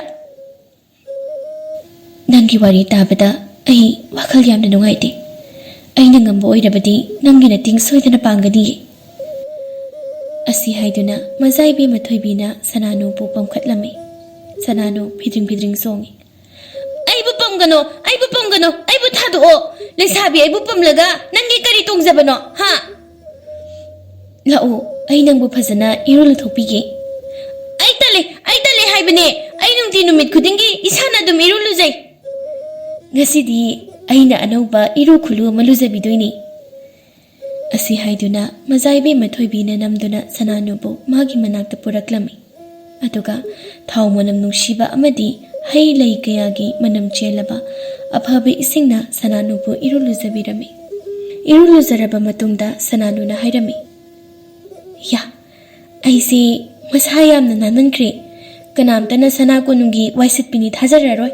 "ꯅꯪꯒꯤ ꯋꯥꯔꯤ ꯇꯥꯕꯗ ꯑꯩ ꯋꯥꯈꯜ ꯌꯥꯝꯅ ꯅꯨꯡꯉꯥꯏꯇꯦ꯫ ꯑꯩꯅ ꯉꯝꯕ ꯑꯣꯏꯔꯕꯗꯤ ꯅꯪꯒꯤ ꯅꯇꯦꯡ ꯁꯣꯏꯗꯅ ꯄꯥꯡꯒꯅꯤꯌꯦ꯫" ꯑꯁꯤ ꯍꯥꯏꯗꯨꯅ ꯃꯖꯥ ꯏꯕꯦꯝꯃ ꯊꯣꯏꯕꯤꯅ ꯁꯅꯥꯅꯨꯕꯨ ꯄꯝꯈꯠꯂꯝꯃꯤ꯫ ꯁꯅꯥꯅꯨ ꯐꯤꯗ꯭ꯔꯤꯡ ꯐꯤꯗ꯭ꯔꯤꯡ ꯆꯣꯡꯉꯤ꯫ "ꯑꯩꯕꯨ ꯄꯝꯒꯅꯣ, ꯑꯩꯕꯨ ꯄꯝꯒꯅꯣ, ꯑꯩꯕꯨ ꯊꯥꯗꯣꯛꯑꯣ꯫ ꯂꯩꯁꯥꯕꯤ ꯑꯩꯕꯨ ꯄꯝꯂꯒ ꯅꯪꯒꯤ ꯀꯔꯤ ꯇꯣꯡꯖꯕꯅꯣ, ꯍꯥ? ꯂꯥꯛꯑꯣ, ꯑꯩ ꯅꯪꯕꯨ ꯐꯖꯅ ꯏꯔꯨ ꯂꯨꯊꯣꯛꯄꯤꯒꯦ꯫" "ꯑꯩ ꯇꯜꯂꯦ, ꯑꯩ ꯇꯜꯂꯦ ꯍꯥꯏꯕꯅꯦ꯫ ꯑꯩ ꯅꯨꯡꯇꯤ ꯅꯨꯃꯤꯠ ꯈꯨꯗꯤꯡꯒꯤ ꯏꯁꯥꯅ ꯑꯗꯨꯝ ꯏꯔꯨ ꯂꯨꯖꯩ꯫ ꯉꯁꯤꯗꯤ ꯑꯩꯅ ꯑꯅꯧꯕ ꯏꯔꯨ ꯈꯨꯂꯨ ꯑꯃ ꯂꯨꯖꯕꯤꯗꯣꯏꯅꯤ꯫" ꯑꯁꯤ ꯍꯥꯏꯗꯨꯅ ꯃꯖꯥ ꯏꯕꯦꯝꯃ ꯊꯣꯏꯕꯤꯅ ꯅꯝꯗꯨꯅ ꯁꯅꯥꯅꯨꯕꯨ ꯃꯥꯒꯤ ꯃꯅꯥꯛꯇ ꯄꯨꯔꯛꯂꯝꯃꯤ꯫ ꯑꯗꯨꯒ ꯊꯥꯎ ꯃꯅꯝ ꯅꯨꯡꯁꯤꯕ ꯑꯃꯗꯤ ꯍꯩ ꯂꯩ ꯀꯌꯥꯒꯤ ꯃꯅꯝ ꯆꯦꯜꯂꯕ ꯑꯐꯕ ꯏꯁꯤꯡꯅ ꯁꯅꯥꯅꯨꯕꯨ ꯏꯔꯨ ꯂꯨꯖꯕꯤꯔꯝꯃꯤ꯫ ꯏꯔꯨ ꯂꯨꯖꯔꯕ ꯃꯇꯨꯡꯗ ꯁꯅꯥꯅꯨꯅ ꯍꯥꯏꯔꯝꯃꯤ, "ꯌꯥ, ꯑꯩꯁꯦ ꯃꯁꯥ ꯌꯥꯝꯅ ꯅꯥꯟꯃꯟꯈ꯭ꯔꯦ꯫ ꯀꯅꯥꯝꯇꯅ ꯁꯅꯥ ꯀꯣꯅꯨꯡꯒꯤ ꯋꯥꯏꯁꯤꯠꯄꯤꯅꯤ ꯊꯥꯖꯔꯔꯣꯏ꯫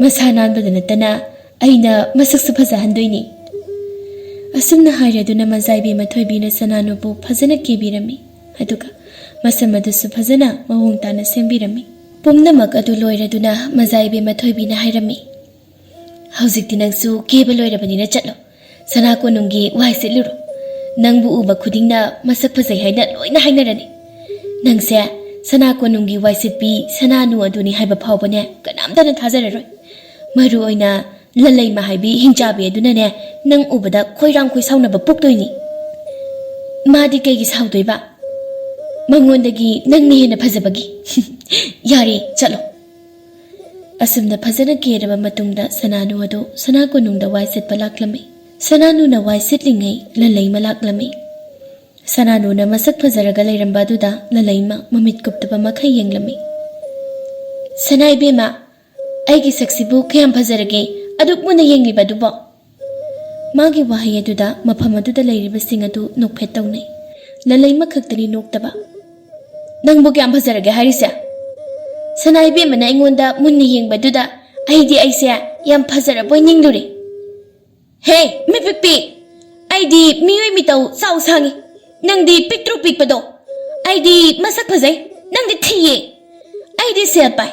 ꯃꯁꯥ ꯅꯥꯟꯕꯗ ꯅꯠꯇꯅ ꯑꯩꯅ ꯃꯁꯛꯁꯨ ꯐꯖꯍꯟꯗꯣꯏꯅꯤ꯫" ꯑꯁꯨꯝꯅ ꯍꯥꯏꯔꯗꯨꯅ ꯃꯖꯥ ꯏꯕꯦꯝꯃ ꯊꯣꯏꯕꯤꯅ ꯁꯅꯥꯅꯨꯕꯨ ꯐꯖꯅ ꯀꯦꯕꯤꯔꯝꯃꯤ꯫ ꯑꯗꯨꯒ ꯃꯁꯝ ꯑꯗꯨꯁꯨ ꯐꯖꯅ ꯃꯑꯣꯡ ꯇꯥꯅ ꯁꯦꯝꯕꯤꯔꯝꯃꯤ꯫ ꯄꯨꯝꯅꯃꯛ ꯑꯗꯨ ꯂꯣꯏꯔꯗꯨꯅ ꯃꯖꯥ ꯏꯕꯦꯝꯃ ꯊꯣꯏꯕꯤꯅ ꯍꯥꯏꯔꯝꯃꯤ, "ꯍꯧꯖꯤꯛꯇꯤ ꯅꯪꯁꯨ ꯀꯦꯕ ꯂꯣꯏꯔꯕꯅꯤꯅ ꯆꯠꯂꯣ꯫ ꯁꯅꯥ ꯀꯣꯅꯨꯡꯒꯤ ꯋꯥꯏ ꯁꯤꯠꯂꯨꯔꯣ꯫ ꯅꯪꯕꯨ ꯎꯕ ꯈꯨꯗꯤꯡꯅ ꯃꯁꯛ ꯐꯖꯩ ꯍꯥꯏꯅ ꯂꯣꯏꯅ ꯍꯥꯏꯅꯔꯅꯤ꯫ ꯅꯪꯁꯦ ꯁꯅꯥ ꯀꯣꯅꯨꯡꯒꯤ ꯋꯥꯏ ꯁꯤꯠꯄꯤ ꯁꯅꯥꯅꯨ ꯑꯗꯨꯅꯤ ꯍꯥꯏꯕ ꯐꯥꯎꯕꯅꯦ ꯀꯅꯥꯝꯇꯅ ꯊꯥꯖꯔꯔꯣꯏ꯫ ꯃꯔꯨ ꯑꯣꯏꯅ ꯂꯂꯩꯃ ꯍꯥꯏꯕꯤ ꯍꯤꯡꯆꯥꯕꯤ ꯑꯗꯨꯅꯅꯦ ꯅꯪ ꯎꯕꯗ ꯈꯣꯏꯔꯥꯡ ꯈꯣꯏꯁꯥꯎꯅꯕ ꯄꯣꯛꯇꯣꯏꯅꯤ꯫ ꯃꯥꯗꯤ ꯀꯩꯒꯤ ꯁꯥꯎꯗꯣꯏꯕ? ꯃꯉꯣꯟꯗꯒꯤ ꯅꯪꯅ ꯍꯦꯟꯅ ꯐꯖꯕꯒꯤ꯫" "ꯌꯥꯔꯦ, ꯆꯠꯂꯣ꯫" ꯑꯁꯨꯝꯅ ꯐꯖꯅ ꯀꯦꯔꯕ ꯃꯇꯨꯡꯗ ꯁꯅꯥꯅꯨ ꯑꯗꯨ ꯁꯅꯥ ꯀꯣꯅꯨꯡꯗ ꯋꯥꯏ ꯁꯤꯠꯄ ꯂꯥꯛꯂꯝꯃꯤ꯫ ꯁꯅꯥꯅꯨꯅ ꯋꯥꯏ ꯁꯤꯠꯂꯤꯉꯩ ꯂꯂꯩꯃ ꯂꯥꯛꯂꯝꯃꯤ꯫ ꯁꯅꯥꯅꯨꯅ ꯃꯁꯛ ꯐꯖꯔꯒ ꯂꯩꯔꯝꯕ ꯑꯗꯨꯗ ꯂꯂꯩꯃ ꯃꯃꯤꯠ ꯀꯨꯞꯇꯕ ꯃꯈꯩ ꯌꯦꯡꯂꯝꯃꯤ꯫ "ꯁꯅꯥ ꯏꯕꯦꯝꯃ, ꯑꯩꯒꯤ ꯁꯛꯁꯤꯕꯨ ꯀꯌꯥꯝ ꯐꯖꯔꯒꯦ ꯑꯗꯨꯛ ꯃꯨꯟꯅ ꯌꯦꯡꯂꯤꯕ ꯑꯗꯨꯕꯣ?" ꯃꯥꯒꯤ ꯋꯥꯍꯩ ꯑꯗꯨꯗ ꯃꯐꯝ ꯑꯗꯨꯗ ꯂꯩꯔꯤꯕꯁꯤꯡ ꯑꯗꯨ ꯅꯣꯛꯐꯦꯠ ꯇꯧꯅꯩ꯫ ꯂꯂꯩꯃ ꯈꯛꯇꯅꯤ ꯅꯣꯛꯇꯕ꯫ ꯅꯪꯕꯨ ꯀꯌꯥꯝ ꯐꯖꯔꯒꯦ ꯍꯥꯏꯔꯤꯁꯦ? ꯁꯅꯥ ꯏꯕꯦꯝꯃꯅ ꯑꯩꯉꯣꯟꯗ ꯃꯨꯟꯅ ꯌꯦꯡꯕꯗꯨꯗ ꯑꯩꯗꯤ ꯑꯩꯁꯦ ꯌꯥꯝ ꯐꯖꯔꯕꯣꯏ ꯅꯤꯡꯂꯨꯔꯦ꯫ ꯍꯦ, ꯃꯤꯄꯤꯛꯄꯤ! ꯑꯩꯗꯤ ꯃꯤꯑꯣꯏ ꯃꯤꯇꯧ ꯆꯥꯎ ꯁꯥꯡꯉꯤ, ꯅꯪꯗꯤ ꯄꯤꯛꯇ꯭ꯔꯨ ꯄꯤꯛꯄꯗꯣ꯫ ꯑꯩꯗꯤ ꯃꯁꯛ ꯐꯖꯩ, ꯅꯪꯗꯤ ꯊꯤꯌꯦ꯫ ꯑꯩꯗꯤ ꯁꯦꯜ ꯄꯥꯏ,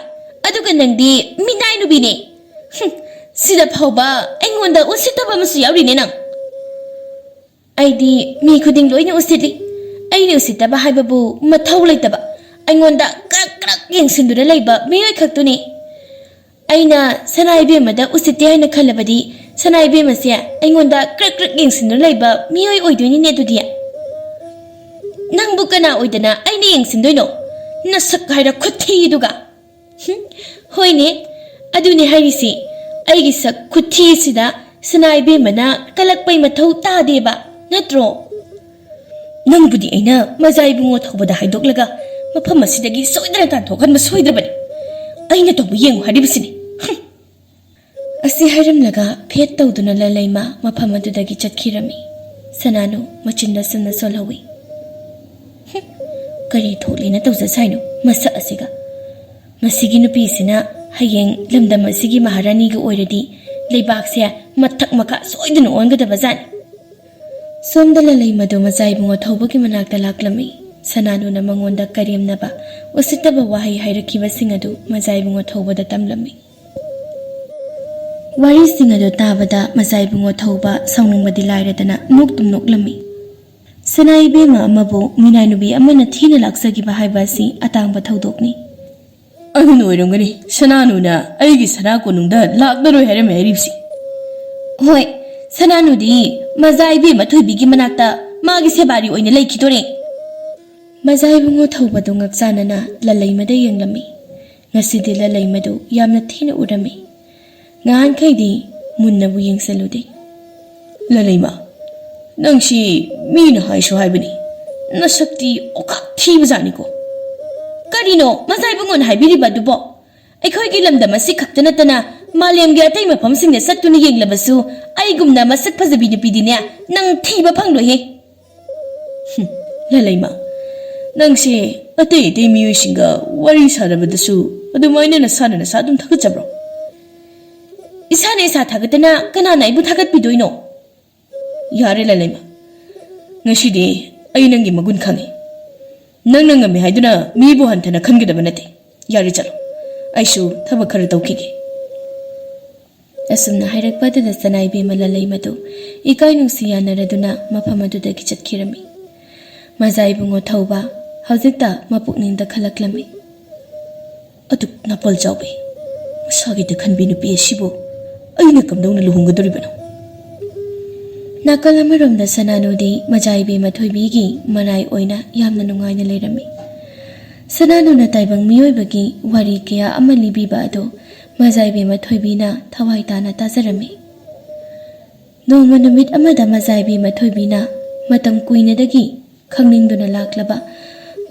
ꯑꯗꯨꯒ ꯅꯪꯗꯤ ꯃꯤꯅꯥꯏ ꯅꯨꯄꯤꯅꯦ꯫ ꯍꯨꯝ, ꯁꯤꯗ ꯐꯥꯎꯕ ꯑꯩꯉꯣꯟꯗ ꯎꯁꯤꯠꯇꯕ ꯑꯃꯁꯨ ꯌꯥꯎꯔꯤꯅꯦ ꯅꯪ꯫ ꯑꯩꯗꯤ ꯃꯤ ꯈꯨꯗꯤꯡ ꯂꯣꯏꯅ ꯎꯁꯤꯠꯂꯤ꯫ ꯑꯩꯅ ꯎꯁꯤꯠꯇꯕ ꯍꯥꯏꯕꯕꯨ ꯃꯊꯧ ꯂꯩꯇꯕ, ꯑꯩꯉꯣꯟꯗ ꯀ꯭ꯔꯛ ꯀ꯭ꯔꯛ ꯌꯦꯡꯁꯤꯟꯗꯨꯅ ꯂꯩꯕ ꯃꯤꯑꯣꯏ ꯈꯛꯇꯨꯅꯤ꯫ ꯑꯩꯅ ꯁꯅꯥ ꯏꯕꯦꯝꯃꯗ ꯎꯁꯤꯠꯇꯦ ꯍꯥꯏꯅ ꯈꯜꯂꯕꯗꯤ, ꯁꯅꯥ ꯏꯕꯦꯝꯃꯁꯦ ꯑꯩꯉꯣꯟꯗ ꯀ꯭ꯔꯛ ꯀ꯭ꯔꯛ ꯌꯦꯡꯁꯤꯟꯗꯨꯅ ꯂꯩꯕ ꯃꯤꯑꯣꯏ ꯑꯣꯏꯗꯣꯏꯅꯤꯅꯦ ꯑꯗꯨꯗꯤ꯫ ꯅꯪꯕꯨ ꯀꯅꯥ ꯑꯣꯏꯗꯅ ꯑꯩꯅ ꯌꯦꯡꯁꯤꯟꯗꯣꯏꯅꯣ? ꯅꯁꯛ ꯍꯥꯏꯔ ꯈꯨꯊꯤꯗꯨꯒ꯫ ꯍꯨꯝ, ꯍꯣꯏꯅꯦ, ꯑꯗꯨꯅꯦ ꯍꯥꯏꯔꯤꯁꯤ꯫ ꯑꯩꯒꯤ ꯁꯛ ꯈꯨꯊꯤꯁꯤꯗ ꯁꯅꯥ ꯏꯕꯦꯝꯃꯅ ꯀꯂꯛꯄꯩ ꯃꯊꯧ ꯇꯥꯗꯦꯕ, ꯅꯠꯇ꯭ꯔꯣ? ꯅꯪꯕꯨꯗꯤ ꯑꯩꯅ ꯃꯖꯥ ꯏꯕꯨꯡꯉꯣ ꯊꯧꯕꯗ ꯍꯥꯏꯗꯣꯛꯂꯒ ꯃꯐꯝ ꯑꯁꯤꯗꯒꯤ ꯁꯣꯏꯗꯅ ꯇꯥꯟꯊꯣꯛꯍꯟꯕ ꯁꯣꯏꯗ꯭ꯔꯕꯅꯤ꯫ ꯑꯩꯅ ꯇꯧꯕ ꯌꯦꯡꯉꯨ ꯍꯥꯏꯔꯤꯕꯁꯤꯅꯤ꯫ ꯍꯨꯝ꯫ ꯑꯁꯤ ꯍꯥꯏꯔꯝꯂꯒ ꯐꯦꯠ ꯇꯧꯗꯨꯅ ꯂꯂꯩꯃ ꯃꯐꯝ ꯑꯗꯨꯗꯒꯤ ꯆꯠꯈꯤꯔꯝꯃꯤ꯫ ꯁꯅꯥꯅꯨ ꯃꯆꯤꯟꯗ ꯁꯟꯅ ꯁꯣꯜꯍꯧꯏ꯫ ꯍꯨꯝ, ꯀꯔꯤ ꯊꯣꯛꯂꯦꯅ ꯇꯧꯖ ꯁꯥꯏꯅꯣ ꯃꯁꯛ ꯑꯁꯤꯒ? ꯃꯁꯤꯒꯤ ꯅꯨꯄꯤꯁꯤꯅ ꯍꯌꯦꯡ ꯂꯝꯗꯝ ꯑꯁꯤꯒꯤ ꯃꯍꯥꯔꯥꯅꯤꯒ ꯑꯣꯏꯔꯗꯤ ꯂꯩꯕꯥꯛꯁꯦ ꯃꯊꯛ ꯃꯈꯥ ꯁꯣꯏꯗꯅ ꯑꯣꯟꯒꯗꯕ ꯖꯥꯠꯅꯤ꯫ ꯁꯣꯝꯗ ꯂꯂꯩꯃꯗꯨ ꯃꯆꯥ ꯏꯕꯨꯡꯉꯣ ꯊꯧꯕꯒꯤ ꯃꯅꯥꯛꯇ ꯂꯥꯛꯂꯝꯃꯤ꯫ ꯁꯅꯥꯅꯨꯅ ꯃꯉꯣꯟꯗ ꯀꯔꯦꯝꯅꯕ, ꯎꯁꯤꯠꯇꯕ ꯋꯥꯍꯩ ꯍꯥꯏꯔꯛꯈꯤꯕꯁꯤꯡ ꯑꯗꯨ ꯃꯆꯥ ꯏꯕꯨꯡꯉꯣ ꯊꯧꯕꯗ ꯇꯝꯂꯝꯃꯤ꯫ ꯋꯥꯔꯤꯁꯤꯡ ꯑꯗꯨ ꯇꯥꯕꯗ ꯃꯆꯥ ꯏꯕꯨꯡꯉꯣ ꯊꯧꯕ ꯁꯥꯎꯅꯤꯡꯕꯗꯤ ꯂꯥꯏꯔꯗꯅ ꯅꯣꯛꯇꯨꯝ ꯅꯣꯛꯂꯝꯃꯤ꯫ ꯁꯅꯥ ꯏꯕꯦꯝꯃ ꯑꯃꯕꯨ ꯃꯤꯅꯥꯏ ꯅꯨꯄꯤ ꯑꯃꯅ ꯊꯤꯅ ꯂꯥꯛꯆꯈꯤꯕ ꯍꯥꯏꯕ ꯑꯁꯤ ꯑꯇꯥꯡꯕ ꯊꯧꯗꯣꯛꯅꯤ꯫ ꯑꯗꯨꯅ ꯑꯣꯏꯔꯝꯒꯅꯤ ꯁꯅꯥꯅꯨꯅ ꯑꯩꯒꯤ ꯁꯅꯥ ꯀꯣꯅꯨꯡꯗ ꯂꯥꯛꯂꯔꯣꯏ ꯍꯥꯏꯔꯝꯃꯦ ꯍꯥꯏꯔꯤꯕꯁꯤ꯫ ꯍꯣꯏ, ꯁꯅꯥꯅꯨꯗꯤ ꯃꯖꯥ ꯏꯕꯦꯝꯃ ꯊꯣꯏꯕꯤꯒꯤ ꯃꯅꯥꯛꯇ ꯃꯥꯒꯤ ꯁꯦꯕꯥꯔꯤ ꯑꯣꯏꯅ ꯂꯩꯈꯤꯗꯣꯔꯦ꯫ ꯃꯖꯥ ꯏꯕꯨꯡꯉꯣ ꯊꯧꯕꯗꯨ ꯉꯛꯆꯥꯅꯅ ꯂꯂꯩꯃꯗ ꯌꯦꯡꯂꯝꯃꯤ꯫ ꯉꯁꯤꯗꯤ ꯂꯂꯩꯃꯗꯨ ꯌꯥꯝꯅ ꯊꯤꯅ ꯎꯔꯝꯃꯤ꯫ ꯉꯍꯥꯟꯈꯩꯗꯤ ꯃꯨꯟꯅꯕꯨ ꯌꯦꯡꯁꯤꯜꯂꯨꯗꯦ꯫ ꯂꯂꯩꯃ, ꯅꯪꯁꯤ ꯃꯤꯅ ꯍꯥꯏꯁꯨ ꯍꯥꯏꯕꯅꯤ, ꯅꯁꯛꯇꯤ ꯑꯣꯈꯥꯛ ꯊꯤꯕꯖꯥꯠꯅꯤꯀꯣ꯫ ꯀꯔꯤꯅꯣ ꯃꯖꯥ ꯏꯕꯨꯡꯉꯣꯅ ꯍꯥꯏꯕꯤꯔꯤꯕ ꯑꯗꯨꯕꯣ? ꯑꯩꯈꯣꯏꯒꯤ ꯂꯝꯗꯝ ꯑꯁꯤ ꯈꯛꯇ ꯅꯠꯇꯅ ꯃꯥꯂꯦꯝꯒꯤ ꯑꯇꯩ ꯃꯐꯝꯁꯤꯡꯗ ꯆꯠꯇꯨꯅ ꯌꯦꯡꯂꯕꯁꯨ ꯑꯩꯒꯨꯝꯅ ꯃꯁꯛ ꯐꯖꯕꯤ ꯅꯨꯄꯤꯗꯤꯅꯦ ꯅꯪ ꯊꯤꯕ ꯐꯪꯂꯣꯏꯍꯦ꯫ ꯍꯨꯝ, ꯂꯂꯩꯃ, ꯅꯪꯁꯦ ꯑꯇꯩ ꯑꯇꯩ ꯃꯤꯑꯣꯏꯁꯤꯡꯒ ꯋꯥꯔꯤ ꯁꯥꯟꯅꯕꯗꯁꯨ ꯑꯗꯨꯃꯥꯏꯅ ꯅꯁꯥꯅ ꯅꯁꯥ ꯑꯗꯨꯝ ꯊꯥꯒꯠꯆꯕ꯭ꯔꯣ? ꯏꯁꯥꯅ ꯏꯁꯥ ꯊꯥꯒꯠꯇꯅ ꯀꯅꯥꯅ ꯑꯩꯕꯨ ꯊꯥꯒꯠꯄꯤꯗꯣꯏꯅꯣ? ꯌꯥꯔꯦ ꯂꯥꯂꯩꯃ, ꯉꯁꯤꯗꯤ ꯑꯩ ꯅꯪꯒꯤ ꯃꯒꯨꯟ ꯈꯪꯉꯤ꯫ ꯅꯪꯅ ꯉꯝꯃꯤ ꯍꯥꯏꯗꯨꯅ ꯃꯤꯕꯨ ꯍꯟꯊꯅ ꯈꯟꯒꯗꯕ ꯅꯠꯇꯦ꯫ ꯌꯥꯔꯦ, ꯆꯠꯂꯣ, ꯑꯩꯁꯨ ꯊꯕꯛ ꯈꯔ ꯇꯧꯈꯤꯒꯦ꯫ ꯑꯁꯨꯝꯅ ꯍꯥꯏꯔꯛꯄ ꯑꯗꯨꯗ ꯁꯅꯥ ꯏꯕꯦꯝꯃ ꯂꯥꯂꯩꯃꯗꯨ ꯏꯀꯥꯏ ꯅꯨꯡꯁꯤ ꯌꯥꯅꯔꯗꯨꯅ ꯃꯐꯝ ꯑꯗꯨꯗꯒꯤ ꯆꯠꯈꯤꯔꯝꯃꯤ꯫ ꯃꯖꯥ ꯏꯕꯨꯡꯉꯣ ꯊꯧꯕ ꯍꯧꯖꯤꯛꯇ ꯃꯄꯨꯛꯅꯤꯡꯗ ꯈꯜꯂꯛꯂꯝꯃꯤ꯫ ꯑꯗꯨꯛ ꯅꯥꯄꯜ ꯆꯥꯎꯕꯤ, ꯃꯁꯥꯒꯤꯗ ꯈꯟꯕꯤ ꯅꯨꯄꯤ ꯑꯁꯤꯕꯨ ꯑꯩꯅ ꯀꯝꯗꯧꯅ ꯂꯨꯍꯣꯡꯒꯗꯧꯔꯤꯕꯅꯣ? ꯅꯥꯀꯜ ꯑꯃꯔꯣꯝꯗ ꯁꯅꯥꯅꯨꯗꯤ ꯃꯖꯥ ꯏꯕꯦꯝꯃ ꯊꯣꯏꯕꯤꯒꯤ ꯃꯔꯥꯏ ꯑꯣꯏꯅ ꯌꯥꯝꯅ ꯅꯨꯡꯉꯥꯏꯅ ꯂꯩꯔꯝꯃꯤ꯫ ꯁꯅꯥꯅꯨꯅ ꯇꯥꯏꯕꯪ ꯃꯤꯑꯣꯏꯕꯒꯤ ꯋꯥꯔꯤ ꯀꯌꯥ ꯑꯃ ꯂꯤꯕꯤꯕ ꯑꯗꯨ ꯃꯖꯥ ꯏꯕꯦꯝꯃ ꯊꯣꯏꯕꯤꯅ ꯊꯋꯥꯏ ꯇꯥꯅ ꯇꯥꯖꯔꯝꯃꯤ꯫ ꯅꯣꯡꯃ ꯅꯨꯃꯤꯠ ꯑꯃꯗ ꯃꯖꯥ ꯏꯕꯦꯝꯃ ꯊꯣꯏꯕꯤꯅ ꯃꯇꯝ ꯀꯨꯏꯅꯗꯒꯤ ꯈꯪꯅꯤꯡꯗꯨꯅ ꯂꯥꯛꯂꯕ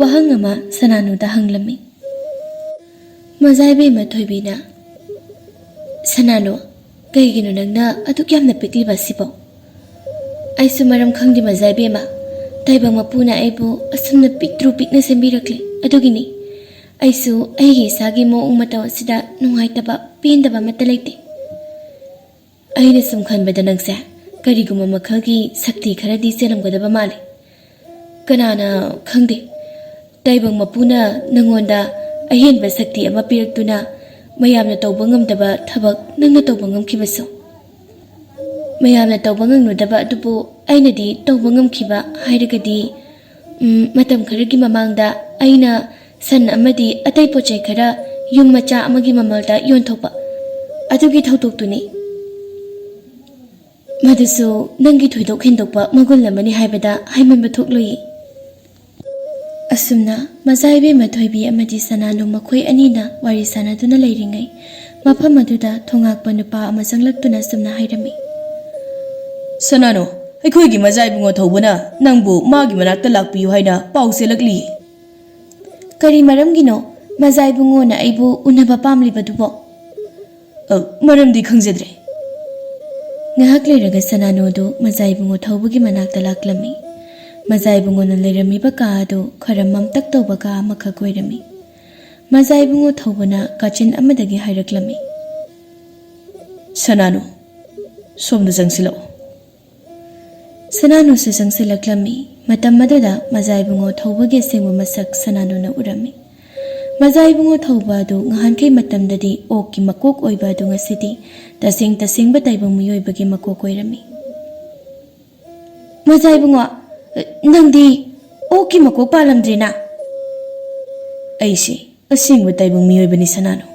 ꯋꯥꯍꯪ ꯑꯃ ꯁꯅꯥꯅꯨꯗ ꯍꯪꯂꯝꯃꯤ꯫ ꯃꯖꯥ ꯏꯕꯦꯝꯃ ꯊꯣꯏꯕꯤꯅ, "ꯁꯅꯥꯅꯨ, ꯀꯩꯒꯤꯅꯣ ꯅꯪꯅ ꯑꯗꯨꯛ ꯌꯥꯝꯅ ꯄꯤꯛꯂꯤꯕ ꯑꯁꯤꯕꯣ? ꯑꯩꯁꯨ ꯃꯔꯝ ꯈꯪꯗꯦ ꯃꯖꯥ ꯏꯕꯦꯝꯃ, ꯇꯥꯏꯕꯪ ꯃꯄꯨꯅ ꯑꯩꯕꯨ ꯑꯁꯨꯝꯅ ꯄꯤꯛꯇ꯭ꯔꯨ ꯄꯤꯛꯅ ꯁꯦꯝꯕꯤꯔꯛꯂꯦ꯫ ꯑꯗꯨꯒꯤꯅꯤ ꯑꯩꯁꯨ ꯑꯩꯒꯤ ꯏꯁꯥꯒꯤ ꯃꯑꯣꯡ ꯃꯇꯧ ꯑꯁꯤꯗ ꯅꯨꯡꯉꯥꯏꯇꯕ, ꯄꯦꯟꯗꯕ ꯑꯃꯠꯇ ꯂꯩꯇꯦ꯫ ꯑꯩꯅ ꯁꯨꯝ ꯈꯟꯕꯗ ꯅꯪꯁꯦ ꯀꯔꯤꯒꯨꯝꯕ ꯃꯈꯜꯒꯤ ꯁꯛꯇꯤ ꯈꯔꯗꯤ ꯆꯦꯜꯂꯝꯒꯗꯕ ꯃꯥꯜꯂꯤ꯫ ꯀꯅꯥꯅ ꯈꯪꯗꯦ, ꯇꯥꯏꯕꯪ ꯃꯄꯨꯅ ꯅꯪꯉꯣꯟꯗ ꯑꯍꯦꯟꯕ ꯁꯛꯇꯤ ꯑꯃ ꯄꯤꯔꯛꯇꯨꯅ ꯃꯌꯥꯝꯅ ꯇꯧꯕ ꯉꯝꯗꯕ ꯊꯕꯛ ꯅꯪꯅ ꯇꯧꯕ ꯉꯝꯈꯤꯕꯁꯨ꯫ ꯃꯌꯥꯝꯅ ꯇꯧꯕ ꯉꯝꯂꯨꯗꯕ ꯑꯗꯨꯕꯨ ꯑꯩꯅꯗꯤ ꯇꯧꯕ ꯉꯝꯈꯤꯕ ꯍꯥꯏꯔꯒꯗꯤ, ꯎꯝ, ꯃꯇꯝ ꯈꯔꯒꯤ ꯃꯃꯥꯡꯗ ꯑꯩꯅ ꯁꯟ ꯑꯃꯗꯤ ꯑꯇꯩ ꯄꯣꯠ ꯆꯩ ꯈꯔ ꯌꯨꯝ ꯃꯆꯥ ꯑꯃꯒꯤ ꯃꯃꯜꯗ ꯌꯣꯟꯊꯣꯛꯄ, ꯑꯗꯨꯒꯤ ꯊꯧꯗꯣꯛꯇꯨꯅꯤ꯫ ꯃꯗꯨꯁꯨ ꯅꯪꯒꯤ ꯊꯣꯏꯗꯣꯛ ꯍꯦꯟꯗꯣꯛꯄ ꯃꯒꯨꯟ ꯑꯃꯅꯤ ꯍꯥꯏꯕꯗ ꯍꯥꯏꯃꯟꯕ ꯊꯣꯛꯂꯣꯏꯌꯦ꯫" ꯑꯁꯨꯝꯅ ꯃꯖꯥ ꯏꯕꯦꯝꯃ ꯊꯣꯏꯕꯤ ꯑꯃꯗꯤ ꯁꯅꯥꯅꯨ ꯃꯈꯣꯏ ꯑꯅꯤꯅ ꯋꯥꯔꯤ ꯁꯥꯟꯅꯗꯨꯅ ꯂꯩꯔꯤꯉꯩ, ꯃꯐꯝ ꯑꯗꯨꯗ ꯊꯣꯉꯥꯛꯄ ꯅꯨꯄꯥ ꯑꯃ ꯆꯪꯂꯛꯇꯨꯅ ꯑꯁꯨꯝꯅ ꯍꯥꯏꯔꯝꯃꯤ꯫ "ꯁꯅꯥꯅꯨ, ꯑꯩꯈꯣꯏꯒꯤ ꯃꯖꯥ ꯏꯕꯨꯡꯉꯣ ꯊꯧꯕꯅ ꯅꯪꯕꯨ ꯃꯥꯒꯤ ꯃꯅꯥꯛꯇ ꯂꯥꯛꯄꯤꯌꯨ ꯍꯥꯏꯅ ꯄꯥꯎ ꯆꯦꯜꯂꯛꯂꯤ꯫" "ꯀꯔꯤ ꯃꯔꯝꯒꯤꯅꯣ ꯃꯖꯥ ꯏꯕꯨꯡꯉꯣꯅ ꯑꯩꯕꯨ ꯎꯅꯕ ꯄꯥꯝꯂꯤꯕꯗꯨꯕꯣ?" "ꯑ, ꯃꯔꯝꯗꯤ ꯈꯪꯖꯗ꯭ꯔꯦ꯫" ꯉꯥꯏꯍꯥꯛ ꯂꯩꯔꯒ ꯁꯅꯥꯅꯨ ꯑꯗꯨ ꯃꯖꯥ ꯏꯕꯨꯡꯉꯣ ꯊꯧꯕꯒꯤ ꯃꯅꯥꯛꯇ ꯂꯥꯛꯂꯝꯃꯤ꯫ ꯃꯖꯥ ꯏꯕꯨꯡꯉꯣꯅ ꯂꯩꯔꯝꯃꯤꯕ ꯀꯥ ꯑꯗꯨ ꯈꯔ ꯃꯝꯇꯛ ꯇꯧꯕ ꯀꯥ ꯑꯃꯈꯛ ꯑꯣꯏꯔꯝꯃꯤ꯫ ꯃꯖꯥ ꯏꯕꯨꯡꯉꯣ ꯊꯧꯕꯅ ꯀꯥꯆꯤꯟ ꯑꯃꯗꯒꯤ ꯍꯥꯏꯔꯛꯂꯝꯃꯤ, "ꯁꯅꯥꯅꯨ, ꯁꯣꯝꯗ ꯆꯪꯁꯤꯜꯂꯛꯑꯣ꯫" ꯁꯅꯥꯅꯨꯁꯨ ꯆꯪꯁꯤꯜꯂꯛꯂꯝꯃꯤ꯫ ꯃꯇꯝ ꯑꯗꯨꯗ ꯃꯖꯥ ꯏꯕꯨꯡꯉꯣ ꯊꯧꯕꯒꯤ ꯑꯁꯦꯡꯕ ꯃꯁꯛ ꯁꯅꯥꯅꯨꯅ ꯎꯔꯝꯃꯤ꯫ ꯃꯖꯥ ꯏꯕꯨꯡꯉꯣ ꯊꯧꯕ ꯑꯗꯨ ꯉꯍꯥꯟꯈꯩ ꯃꯇꯝꯗꯗꯤ ꯑꯣꯛꯀꯤ ꯃꯀꯣꯛ ꯑꯣꯏꯕ ꯑꯗꯨ ꯉꯁꯤꯗꯤ ꯇꯁꯦꯡ ꯇꯁꯦꯡꯕ ꯇꯥꯏꯕꯪ ꯃꯤꯑꯣꯏꯕꯒꯤ ꯃꯀꯣꯛ ꯑꯣꯏꯔꯝꯃꯤ꯫ "ꯃꯖꯥ ꯏꯕꯨꯡꯉꯣ, ꯅꯪꯗꯤ ꯑꯣꯛꯀꯤ ꯃꯀꯣꯛ ꯄꯥꯜꯂꯝꯗ꯭ꯔꯦꯅ?" "ꯑꯩꯁꯦ ꯑꯁꯦꯡꯕ ꯇꯥꯏꯕꯪ ꯃꯤꯑꯣꯏꯕꯅꯤ ꯁꯅꯥꯅꯨ꯫